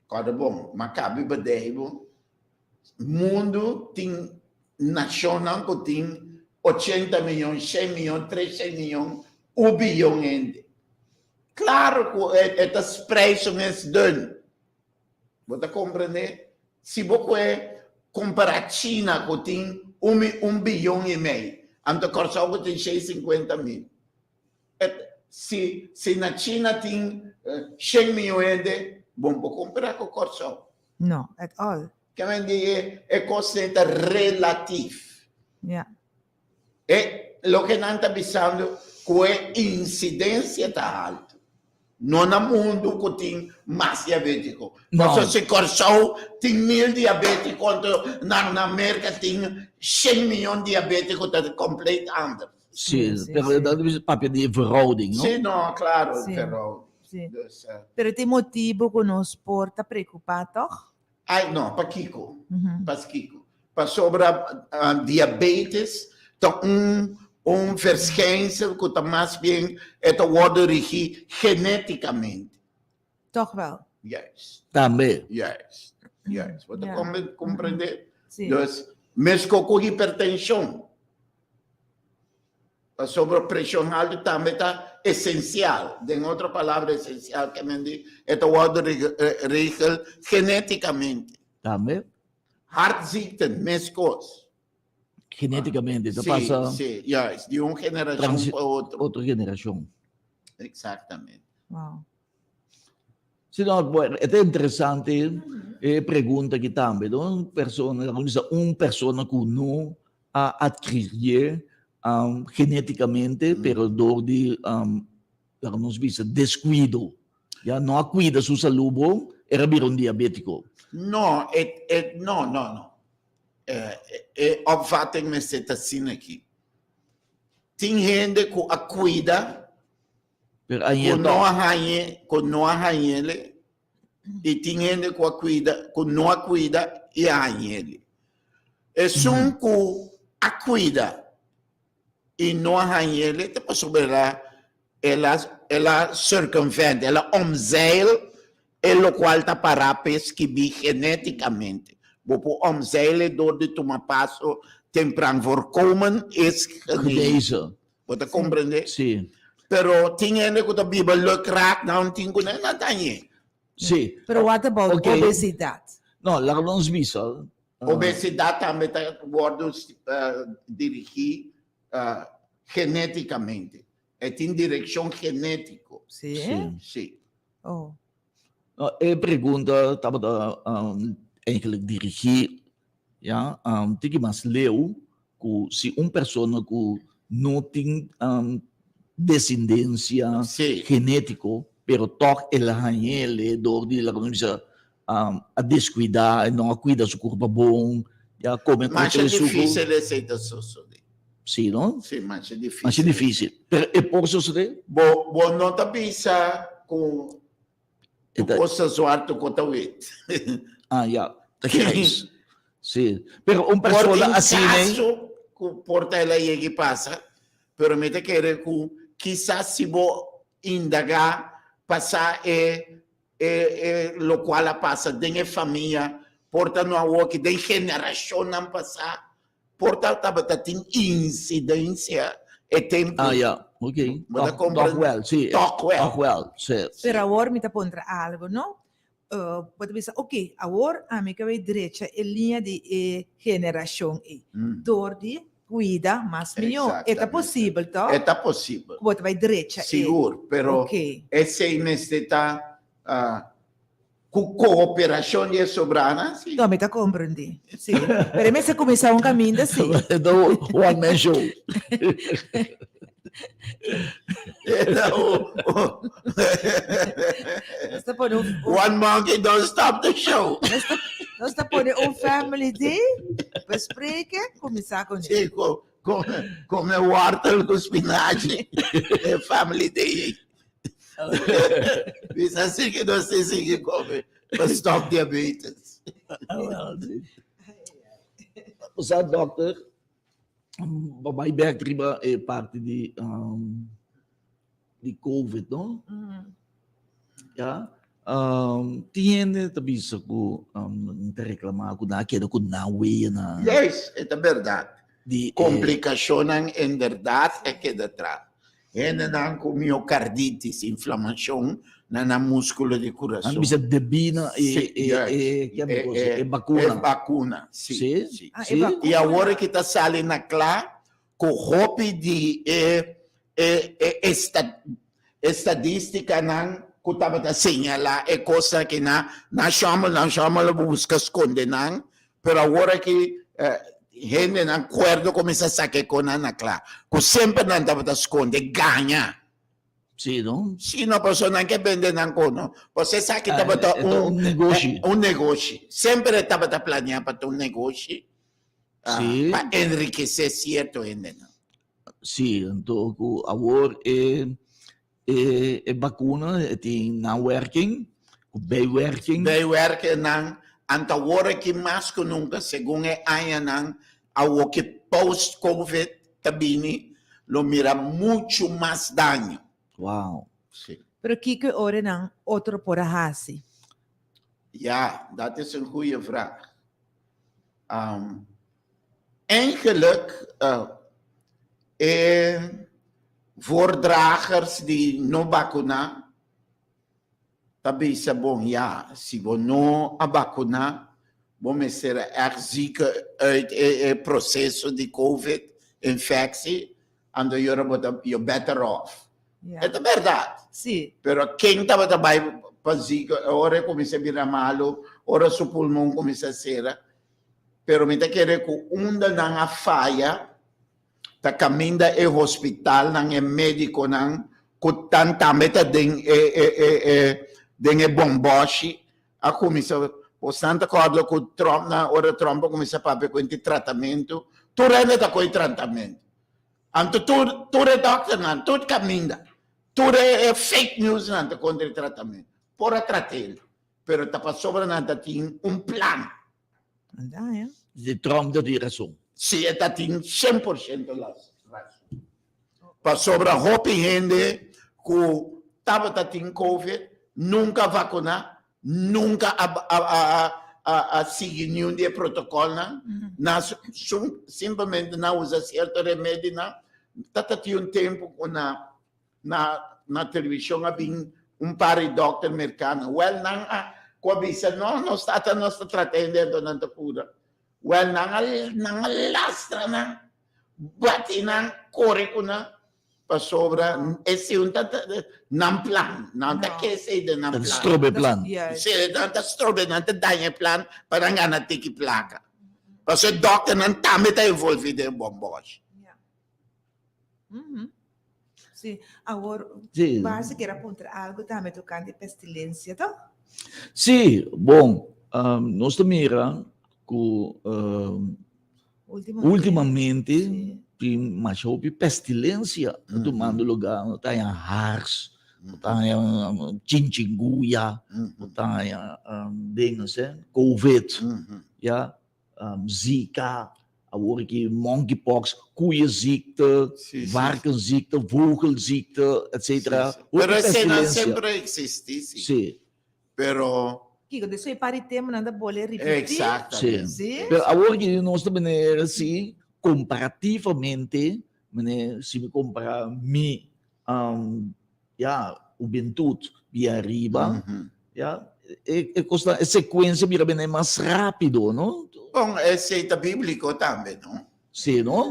Corda bon, ma cabi bedijbo, mundu tin nacionnan cu tin 80 miyon, 100 miyon, 300 miyon, un biyon hende. Claro cu e, e ta sprei su mes dun. Bo ta comprende? Si bo kue compara China cu tin un un biyon y mei, anto Corsou cu tin shei cincuenta mil. Et si si na China tin shen miyon hende, bo no por compara cu Corsou. No, at all. Ke men di e e cosnan ta relatief. Ja. E loke nan ta bisando ku e insidensia ta haltu. No na mundu ku tin mas diabétiko. No. Pasobra si Kòrsou tin mil diabétiko anto na na Merka tin shen miyon diabétiko ta kompleet anders. Sí, Sí, pero sí. dat is papia di verhouding, no? Sí, no, klaro, Sí. verhouding. Sí. Dus, Pero tin motibu ku nos por ta preokupá, tòg? Ai, no, pakiko? Paskiko? Pasobra diabetes ta un un verschijnsel ku ta mas bien e ta wòrdu rigí genétikamente. Tòg wèl. Juist. Tambe. Juist, juist. Bo ta Ja. komprendé? Sí. Dus, meskos ku hipertenshon. Pasobra preshon haltu tambe ta esensial. Den otro palabra, esensial ke men di e ta wòrdu regel genétikamente. Tambe. Hartziekten, meskos. Genétikamente, ta pasa. Sí, sí, juist. Di un generashon pa otro. Otro generashon. Eksaktamente. Wow. Si no, bueno, e ta interesante e pregunta aki tambe, no? Un persona, laga bisa un persona ku no a adkirié um, genéticamente, pero door di, um, laga nos bisa, descuido, ya no a cuida su salú bon, era bira un diabético. No, e, e, no, no, no. E, e opvatting mester ta asina aki. Tin hende ku a cuida Pero añe Ku no a hañ'e, ku no a hañ'ele, i tin hende ku a kuida, ku no a kuida i a hañ'ele. Esun ku a kuida i no a hañ'ele ta pasobra el a, el a, el a circumvent, el a omzeil e lokual ta pará p'e skibí genétikamente. Bo por omzeil e dor di tuma paso tempran. Voorkomen is genezen. Bo ta comprende? Sí. Pero tin hende ku ta biba luk raak, nan tin ku nan ta ñe. Sí. Pero what about Okay. obesidad? No, laga nos bisa. Obesidad tambe ta wordo dirigi geneticamente. E tin direccion genetico. Sí? Sí. Sí. Oh. No, e pregunta tabata eigenlijk dirigi, ja, tiki mas leu ku si un persona ku no tin desendensia genetiko, pero tòg el a hañ'el dor di laga nos bisa a deskuidá, e no a kuida su kurpa bon, ya kome ku Masha hopi suku. difícil esei ta sosodé. Sí, no? Sí, masha difícil. Masha difícil. Pero e por sosodé? Bo, bo no ta bisa ku E ta- kos ta zwart ku ta wit. Ah, ya. Ta grijs. Sí. Pero un Por persona tin asina... caso ku por ta el a yega i pasa, pero mi ta kere ku kisas si bo indagá pasá e e e lokual a pasa den e famia, por ta no awoki, den generashonnan pasá, por ta tabata tin insidensia e tempu. Ah, ya, ok. Bo ta Toch, comprende? toch wel, sí. Toch wel. Toch wel, sí. Pero awor mi ta puntra algo, no? Bo ta bisa, ok, awor ami ke bai drecha e liña di e generashon ei. Dor di cuida mas mihó. E ta Exactamente. posibel, toch? E ta posibel. Ku bo ta bai drecha e. Sigur, pero Ok. esei mester ta ku kooperashon di e sobrana, si. No, mi ta komprendí. Sí. Pero e mester kuminsá un kaminda, sí. E ta un one man show. Nos ta pone un, un- One monkey don't stop the show. nos ta pone un family day, bespreken, kuminsá kuné. Sí, come wortel ku spinachi. E family day. Bisa así que nos tin sigui come pa stop diabetes. Ah, wel, sí. Sa, dokter, pa bai bek riba e parti di um, di COVID, no? Ja. Tin hende ta bisa ku um, ta reklamá ku nan a keda ku nan wea na Yes, e ta bèrdat. di e Komplikashonnan inderdat a keda tras. Hendenan ku miokarditis, inflamashon na nan múskulo di Nan kurason. bisa debí na e Sí, e yes. e E, kemikos, e, e bakuna. e bakuna, sí, Sí? sí. Ah, e Sí? bakuna. I awor ki ta sali na kla ku hopi di e e e esta estadístikanan ku tabata señalá e kosnan aki na nan shòmel nan shòmel a buska skonde nan, pero awor aki hendenan kuerdo kuminsá saka e konan na kla ku semper nan tabata skonde gaña. Sí, no? Sí, no, pasobra nan ke bende nan kono. Pasobra esaki tabata E ta un negoshi. Un negoshi. Semper e tabata planeá pa ta un negoshi. Sí. Pa enrikesé sierto hendenan. Sí, anto ku awor e e e bakuna e tin nawerking, ku bijwerking. Bijwerkingnan, anto awor aki mas ku nunka segun e añanan awor ki post covid ta bini lo mira muchu mas daño. Wow. Sí. Pero kiko e ora nan otro por a hasi? Ja, dat is een goeie vraag. Eigenlijk e voordragers di no bakuná ta bisa bon ya, si bo no a bakuná bo mester a ègt ziek uit e proseso di covid infectie, anto yora bo ta you're better off. E ta bèrdat. Sí. Pero ken tabata bai pa ziek ora e kuminsá bira malu, ora su pulmon kuminsá sera? Pero mi ta kere ku unda nan a faya ta kaminda e hospitalnan, e medikonan ku tan tambe ta den e e e e den e bòmbòshi a kuminsá. Bosnan ta kòrda ku Trump na ora Trump a kuminsá papia ku e tratamentu, tur hende ta kohe tratamentu. Anto tur tur e dòkternan, tur kaminda, tur e e fake newsnan ta kontra e tratamentu. Por a trat'el, pero ta pasobra nan ta tin un plan. Anda, ya. Di Trump ta tin rason. Si, e ta tin 100% rason. Pasobra hopi hende ku tabata tin covid nunka vakuná, nunka a a a a a sigui niun di e protokolnan. Nan simplemente nan usa sierto remedinan. Tata tin un tempu ku na na na televishon a bin un par di dòkter merkano. Wèl nan a. ku a bisa no, nos tata nos ta trata hende anto nan ta kura. Wèl nan a nan a lastra nan, bati nan, kore ku nan, pasobra esei un ta nan plan, nan ta ke esei den nan Ta plan. strobe plan. Sí, nan ta strobe, nan ta daña e plan pa nan gana tiki plaka. Pasobra e dòkternan tambe ta envolví den e bòmbòshi. Sí, awor Sí. Barsi kier a puntra algo tambe tocante pestilencia, toch? Sí, bon, nos ta mira ku Ultimamente. últimamente Sí. tin masha hopi pestilencia ta tumando lugar. No ta haña hars, no ta haña chinchinguya, no ta haña dingen, eh, covid, ya. Zika, awor aki monkeypox, koeienziekte, Sí, sí. varkensziekte, vogelziekte, etcetera. Sí, sí. Hopi Pero eseinan pestilencia. semper a existi, sí. Sí. Pero. Kiko, de soy par di temanan ta bole ripití. Exactamente. Sí. Pero awor aki nos ta manera así, comparativamente, manera si mi compara mi, ya, hubentud bia ariba, ya, e e kosnan, e sekuensia bira bini mas rápido, no? Bon, esei ta bíbliko tambe, no? Sí, no?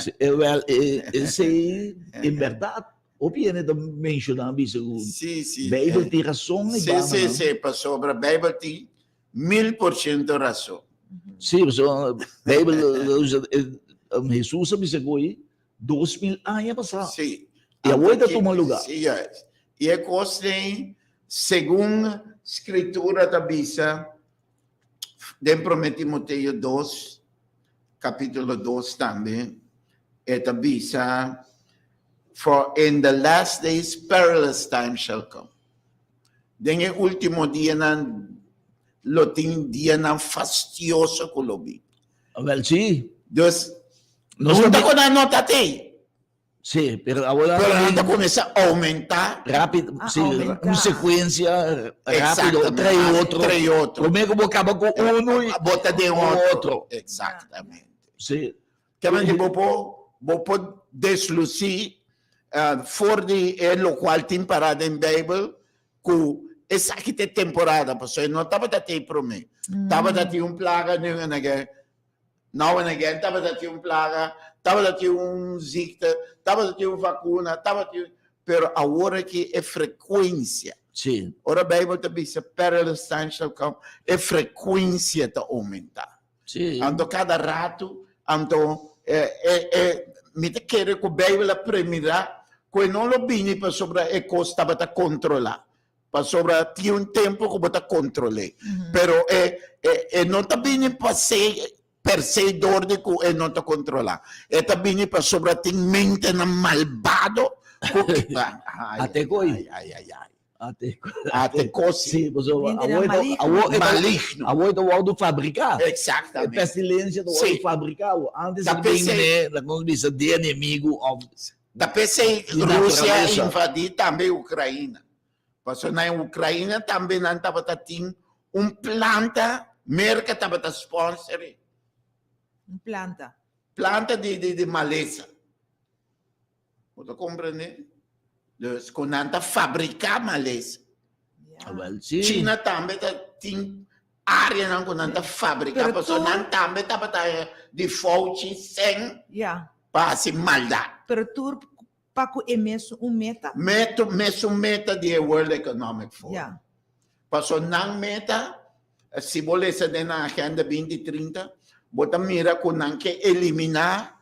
Sí, e wèl, e esei, en bèrdat, hopi hende ta menshoná bisa ku Sí, sí. Beibel tin rason Sí, ei banda, sí, no? sí, pasobra Beibel tin 1000% rason. Sí, pasobra Beibel, Hesus a bisa ku ei 2000 aña pasá. Sí. I awor ta tuma lugá. Sí, juist. I e kos den, segun Skritura ta bisa, den Promé Timoteo 2, kapítulo 2 tambe, e ta bisa, For in the last days perilous times shall come. Den e último dianan lo tin dianan fastioso ku lo bin. Wel, sí. Dus, Nos no ta tambe- ku nan no ta tei, Sí, pero ahora pero nan ta kuminsá oumentá. rápido, Ah, sí, aumentá. un secuencia rápido, Exactamente. trae otro. Trae otro. Promé ku bo kaba ku uno i Bota den ku otro. otro. Exactamente. Sí. Kementi bo por bo por deslusí eh, for di e lokual tin pará den Beibel ku esaki ta e temporada, pasobra no tabata tin promé. Tabata tin un plaga nu en again, now and again, tabata tin un plaga, tabata tin un ziekte, tabata tin un vakuna, tabata tin, pero awor aki e frekuensia. Sí. Ora Beibel ta bisa perilous times shall come, e frekuensia ta oumentá. Sí. Anto kada ratu, anto e, e, e, mi ta kere ku Beibel a premirá ku e no lo bini pasobra e kos tabata kontrolá. Pasobra tin un tempu ku bo ta kontrol'é. Pero e, e, e no ta bini pa se, per se dor di ku e no ta kontrolá. E ta bini pasobra tin mentenan malbado ku ai, Ate koi. ai, ai, ai, ai. Ate, Ate kosi. Sí, pasobra Mentenan awor e ta, maligno. awor e ta, Maligno. awor e ta wòrdu fabriká. E Exactamente. pestilencia ta wòrdu Sí. fabriká. Antes Ta e bin p'esei- meneer, laat nos bisa, di enemigo of Ta p'esei Di Rusia a naturalesa. invadí tambe Ukraina. Pasobra na Ukraina tambe nan tabata tin un planta, Merka tabata sponsor e. Un planta. Planta di, di, di malesa. Bo ta komprendé? Dus ku nan ta fabriká malesa. Ja. Wel, sí. China tambe ta tin áreanan ku nan ta fabriká, Pero pasobra tur- nan tambe tabata di fouchi sèn Ja. pa hasi maldat. Pero tur pa ku e mesun un meta. Meto, mesun meta di e World Economic Forum. Ja. Pasobra nan meta, si bo lesa den nan Agenda 2030, bo ta mira ku nan ke eliminá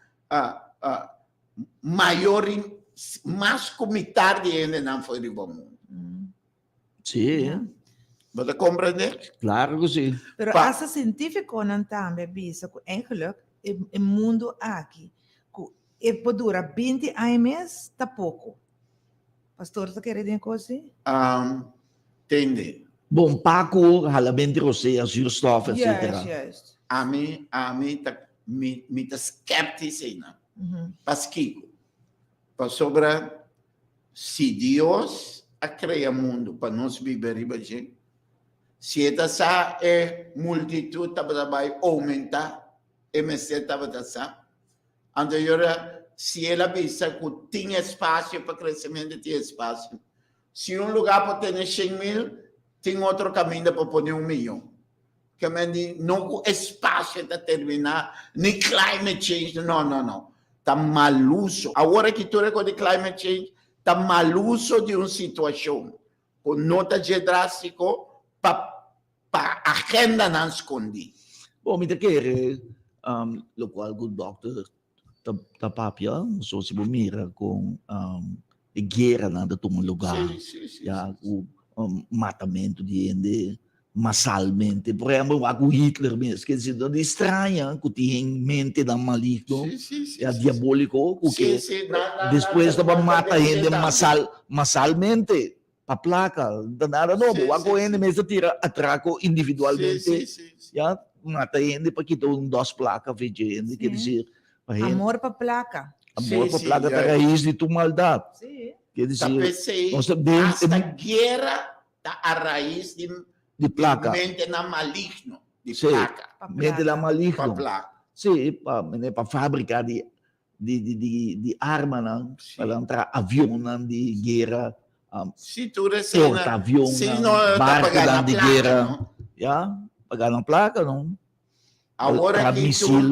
mayor, mas ku mitar di hendenan for riba mundu. Sí. Bo ta komprendé? Claro ku sí. Pero Pa- hasta sientífikonan tambe a bisa ku eigenlijk e, e mundu aki, ku e por dura 20 aña mes, ta poko. Pastor ta kere den kos sí? Um, tende. Bon, Paco, halament di rosea, zuurstof, etcetera. Juist, juist. Ami, ami ta, mi, mi ta skeptisch einan. Paskiko? Pasobra si Dios a krea mundu pa nos biba riba dje, si e ta sa e multitut tabata bai oumentá, e mester tabata sa. Anto e ora si el a bisa ku tin espasio pa kresementu, tin espasio. Si un lugá por tene 100.000. Tin otro kaminda pa pone un miyon. Ke men di no ku espasio ta terminá, ni climate change, no, no, no. Ta mal uso. Awor aki tur e kos di climate change ta mal uso di un situashon ku no ta dje drástiko pa pa agendanan skondí. Bon, mi ta kere lokual ku dòkter ta papia, so si bo mira kon e gueranan ta tuma lugá, ya ku matamentu di hende masalmente. Por ehempel, wak ku Hitler mes, ke si no di straña ku tin mentenan maligno, ya diabóliko, ku ke despues ta mata hende masal masalmente pa plaka, no ta nada nobo. Wak ku hende mes ta tira atrako individualmente, ya mata hende pa kita un dos plaka fe dje hende, ke desir pa hende. Amor pa plaka. Amor pa plaka ta rais di tur maldat. Ke Ta desir, p'esei nos ta den hasta guera ta a rais di di plaka. Mentenan maligno di Sí, plaka. Pa mentenan plaka. maligno. Pa plaka. Sí, pa mene pa fabrika di di di di di armanan, Sí. pa nan traha avionnan di guera, Sí, tur esei na portaavionnan, sí no ta pa gana barkunan di plaka, guera, no? ya, pa gana plaka, no? Awor Traha aki tur misil.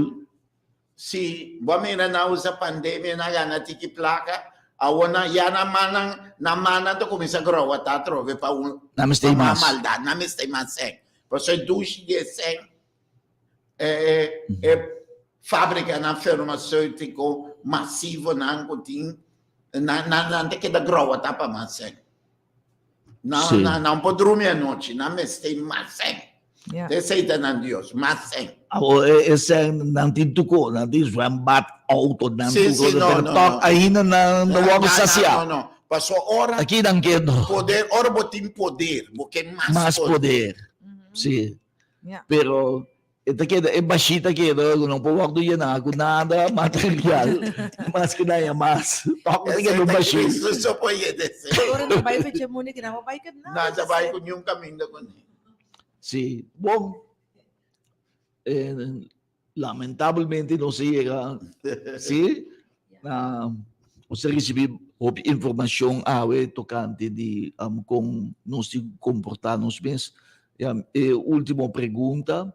Si bo a mira nan usa pandemia nan gana tiki plaka, awor nan ya nan mannan nan mannan ta kuminsá growata atrobe pa un Nan mester pa mas mas. maldat, nan mester mas sèn. Pasobra e dushi di e sèn e e fabrikanan farmaseutiko masivonan ku tin nan nan nan ta keda growata pa mas sèn. Nan Sí. nan nan por drumi anochi, nan mester mas sèn. Ja. Esei ta nan Dios, mas sèn. Awor e sèn nan tin tuko, nan tin zwembad, auto, nan Sí, tuko, sí, no, pero no, tòg no. ainda nan no wòrdu No, no, sasiá. no, no. Paso ora Aki nan ke no. poder, ora bo tin poder, bo ke mas Mas poder. poder, Mhm. sí. Ja. Pero e ta keda, e bashí ta keda ku no por wòrdu yená ku nada material, mas ku nan ya mas. Tòg ta keda un bashí. Cristo so por yeda esei. Ora nan bai fecha munde ki nan por bai ku nada. Nan ta bai ku niun kaminda kuné. Sí, bon, lamentablemente nos a yega, sí, na nos a risibí hopi informashon awe tokante di kon nos tin ku komportá nos mes. Ya, e último pregunta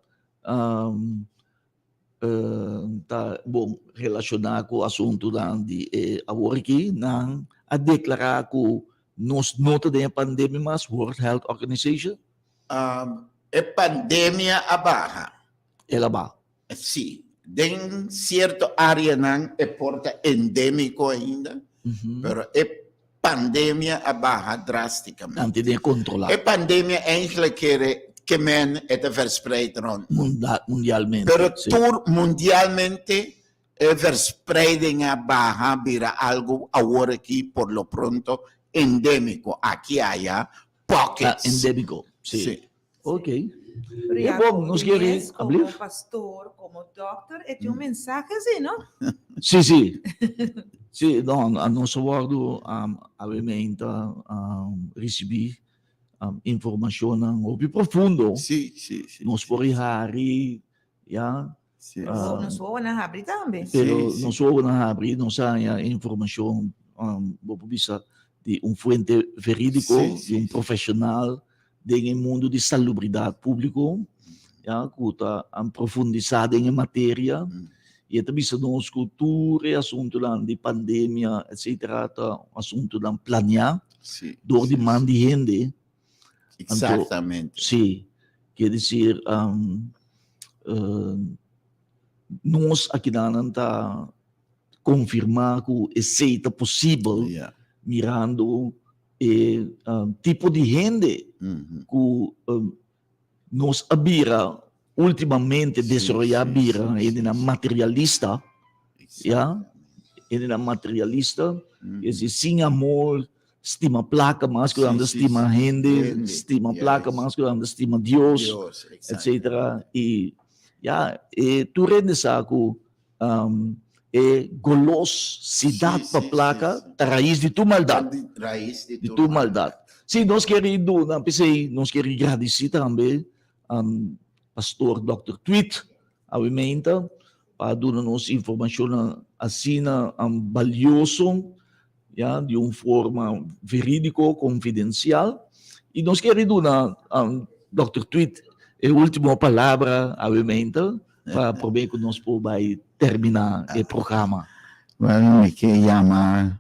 ta bon relashoná ku asuntunan di e awor aki. Nan a deklará ku nos no ta den e pandemia mas, World Health Organization. E pandemia a baha. El a baha. Sí. Den sierto áreanan e por ta endémiko ainda, pero e pandemia a baha drástikamente. Nan tin e kontrolá. E pandemia eigenlijk kere ke men e ta verspreid rond. Mundialmente. Pero tur mundialmente e verspreiding a baha bira algu awor aki por lo pronto endémiko. Aki aya pockets. Ta endémiko, sí. Sí. Ok. Pero E ya, bon, nos kere mes como ablief. pastor, como dokter, e tin un mensahe así, no? Sí, sí. Sí, no, a nos a wordo um, obviamente um, ricibi um, informacionnan hopi profundo. Sí, sí, sí. Nos por hari, ya, Sí, Ah. Nos wowonan habri tambe. Pero Sí, sí. nos wowonan habri, nos haña informacion, um, bo por bisa, di un fuente verídico, Sí, sí, di un sí. profesional den e mundo di salubridad público, ya, cu ta um, profundisa den e materia. Y e ta bisa nos cu tur e asuntonan di pandemia, etcétera, ta asuntonan planea Sí, door di sí, man sí. di hende. Exactamente. Sí, quiere decir, um, uh, nos akinan ta confirma ku esei ta posibel Yeah. mirando e um, tipo di hende ku um, nos a bira últimamente desaroyá bira hendenan materialista, ya, hendenan materialista, es decir, sin amor, stima plaka mas ku nan ta stima hende, stima plaka mas ku nan ta stima Dios, etcetera. I ya, e tur hende sa ku e golosidat pa plaka ta rais di tur maldat. Di tur maldat. Si nos kier duna, p'esei nos kier gradisí tambe Pastor Dòkter Tweet awe meinta pa duna nos informashonnan asina balioso, ya, di un forma verídiko, konfidensial. I nos kere duna Dòkter Tweed e último palabra awemente pa promé ku nos por bai terminá e programa. Bueno, mi ke yama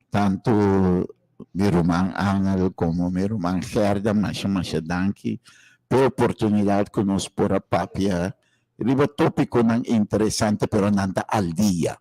tantu mi ruman Angel komo mi ruman Gerda masha masha danki p'e oportunidat ku nos por a papia riba tópikonan interesante pero nan ta al dia.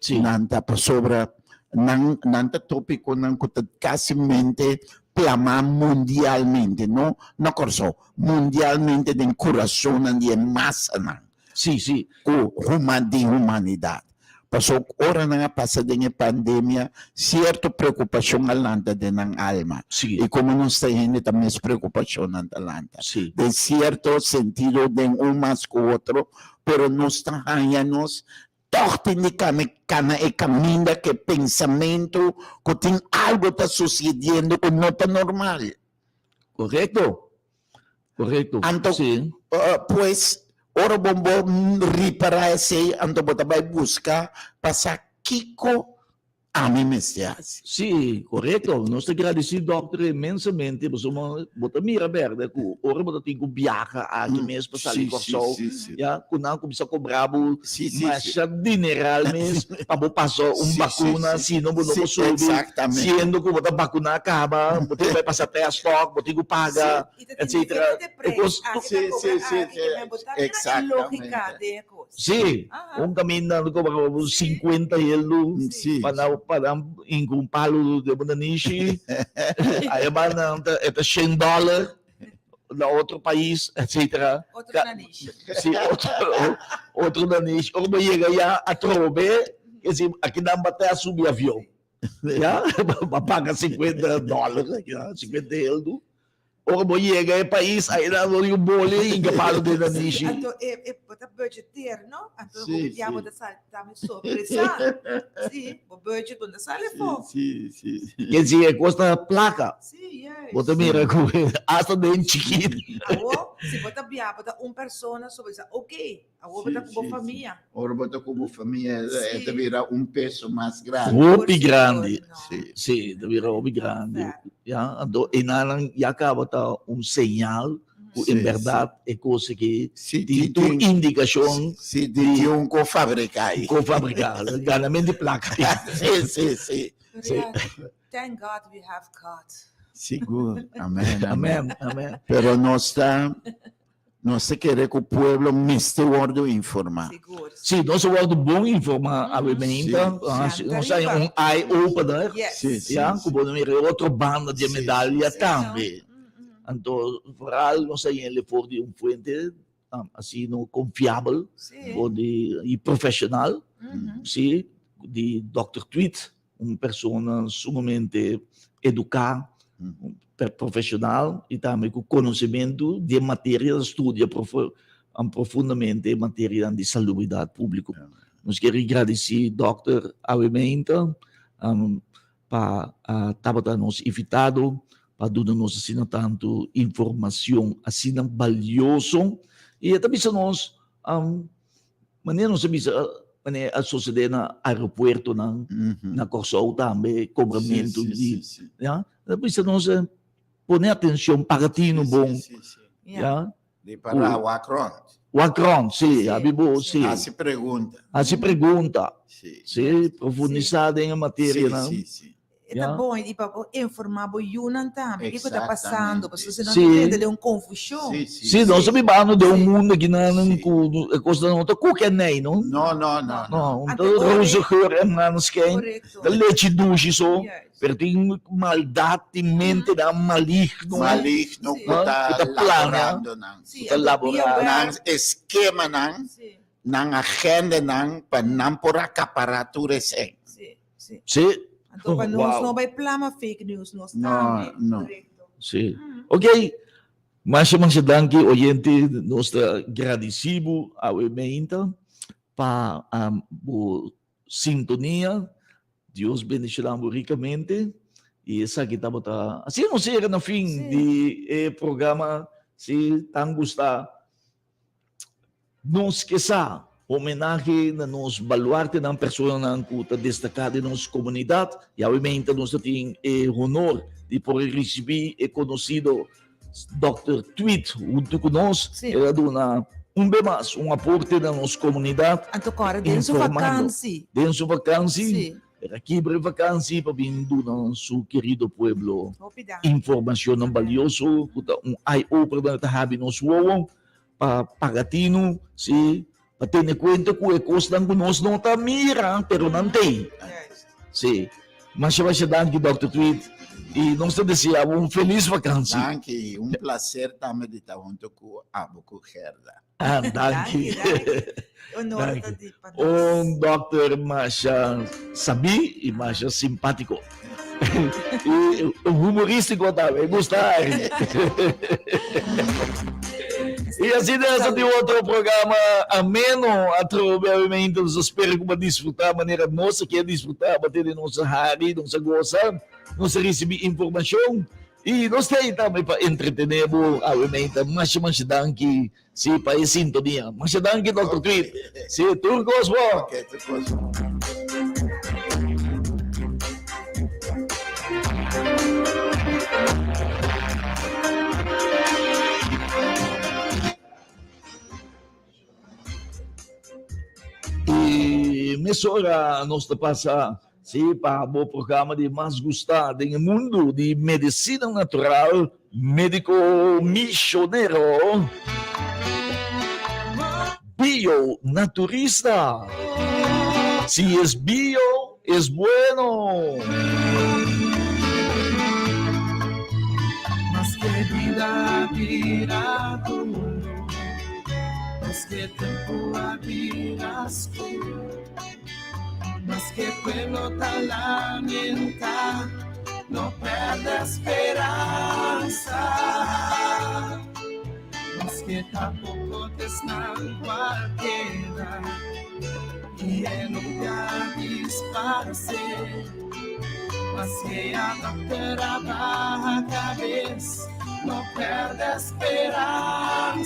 Sí. Nan ta pasobra nan nan ta tópikonan ku ta kasimente plamá mundialmente, no na Kòrsou, mundialmente den kurasonnan di e masanan. Sí, sí. Ku huma di humanidat. Paso ora nan a pasa den e pandemia, sierto preokupashon a lanta den nan alma. Sí. I komo nos ta hende ta mes preokupashonnan ta lanta. Sí. Den sierto sentido den un mas ku otro, pero nos ta haña nos Tòg tin di kami kana e kaminda ku e pensamentu ku tin algu ta susediendo ku no ta normal. Korekto. Korekto. Anto, Sí. pues, ora bo bo ripará esei, anto bo ta bai buska pa sa kiko Ami mester hasi. Sí, korekto. Nos ta gradisí dòkter inmensamente pasobra bo ta mira bèrdè ku ora bo ta tin ku biaha aki mes pa sali Kòrsou, ya, ku nan kuminsá kobra bo masha dineral mes pa bo pasa un bakuna, si no bo no por subi, siendo ku bo ta bakuná kaba, bo tin ku bai pasa tèst tòg, bo tin ku paga, etsetera. E kos Sí, un kaminda nan kobra bo 50 heldu pa nan pa nan hinka un palu den bo nanishi. Aya ba nan ta e ta shen dòler na otro pais etsetera. Otro nanishi. Sí, otro otro nanishi. Ora bo yega ya atrobe, ke si aki nan ba ta subi avion. Ya, bo a paga 50 dòler, 50 heldu. Ora bo yega e pais aina lo di un boli y palu den nanishi. Anto e e bo ta budgeteer no? Anto hopi bia bo ta sali tambe sorpresa. Si, bo budget bo no ta sali afó. Si, si, si. Ken si e kos ta plaka. Si, juist. Bo ta mira ku hasta den chikit. Awo, si bo ta bia bo ta un persona so bo bisa ok. Awor bo ta ku bo famia. Ora bo ta ku bo famia e ta bira un peso mas grandi. Hopi grandi. Si, ta bira hopi grandi. Ya, anto enanan ya kaba ta un señal ku en bèrdat e kos aki tin tur indikashon. Si, tin un ku fabriká ei. Ku fabriká, ganamento di plaka. Si, si, si. Thank God we have God. Sigur, amen, amen. Amen, amen. Pero nos ta. Nos ta kere ku pueblo mester wòrdu informá. Sigur. Sí, nos a wòrdu bon informá awe meinta. Sí. Nos a haña un eye opener. Yes. Sí, sí, Ya, sí. ku bo ta mira e otro banda di e Sí, medalya sí. tambe. Anto, vooral nos a haña for di un fuente asina konfiabel Sí. for di i profeshonal, sí, di dòkter Tweed. Un persona sumamente eduká, profeshonal i tambe ku konosementu di e materia, ta studia profundamente e materianan di salubridat públiko. Nos kier gradisí dòkter awe meinta pa a tabata nos invitado pa duna nos asina tantu informashon asina balioso i e ta bisa nos Manera nos a bisa manera a sosode na aeropuertonan na Kòrsou tambe kobramentu di ya a bisa nos pone atencion paga tinu bon ya. Di para wak rònt. Wak rònt si abi bo si. Hasi pregunta. Hasi pregunta si profundisa den e materianan. E ta bon i pa bo informá bo yunan tambe kiko ta pasando, pasobra si no Sí. ta keda den un konfushon. Sí, sí. Sí, nos ta bibando den un Sí. mundo aki nan Sí. ku e kosnan no ta kuke nei, no? No, no, no, no. No, un ta Ante ora roze geur en maneschijn, Korekto. ta lechi dushi so, Juist. pero tin maldat, tin mentenan maligno. Maligno Sí. ku ta Ku ta plania. laborando nan. Sí, ta anto laborá. be aware. Nan eskemanan, Sí, nan agendanan pa nan por akapará tur esei. sí. Sí. Sí. Anto pa nos Wow. no bai plama fake news nos No, tambe. no. Correcto. Sí. Mm. Ok. Masha, masha danki, oyente. Nos ta gradisí bo awe meinta pa um, bo sintonia. Dios bendiciona bo ricamente. Y esaki tabata... Así nos llega na fin Sí. di e programa. Si tan gusta Nos ke sa homenahe na nos baluartenan, personanan ku ta destaká den nos komunidat. I awe meinta nos ta tin e honor di por risibí e konosido Dòkter Tweed huntu ku nos. Sí. El a duna un be mas un aporte na nos komunidat. Anto kòrda den su Informando. vakansi. Den su vakansi, Sí. el a kibra e vakansi pa bin duna su kerido pueblo Hopi danki. informashonnan balioso ku ta un eye opener ta habi nos wowo pa paga tinu, sí, pa tene kuenta ku e kosnan ku nos no ta mira, pero nan t'ei. Juist. Sí. Masha masha danki Dòkter Tweed i nos ta desea bo un felis vakansi. Danki, un placer tambe di ta hunto ku abo ku Gerda. Ah, danki. Danki, danki. Honor Danki. ta di pa nos. Un dòkter masha sabí i masha simpátiko. I humorístiko tambe, mi gusta ari. I asina esta tin otro programa ameno atrobe obviamente nos a spera ku bo a disfruta manera nos a kier disfruta bo a tene nos a hari, nos a gosa, nos a risibi informashon i nos ta ei tambe pa entretene bo obviamente. Masha masha danki si pa e sintonia. Masha danki Dòkter Tweed. Si tur kos bo. Ok, tur kos bo. I mesora nos ta pasa sí pa bo programa di mas gustá den e mundu di medisina natural, Médico Misionero Bio Naturista. Si es bio, es bueno. Mas ke bida bira duro, mas ke tempo a bira skur, mas ke pueblo ta lamenta, no perde speransa. Mas ke ta poko t'esnan ku a keda, i e nunka disparse. Mas ke a dokter a baha kabes, no perde speransa.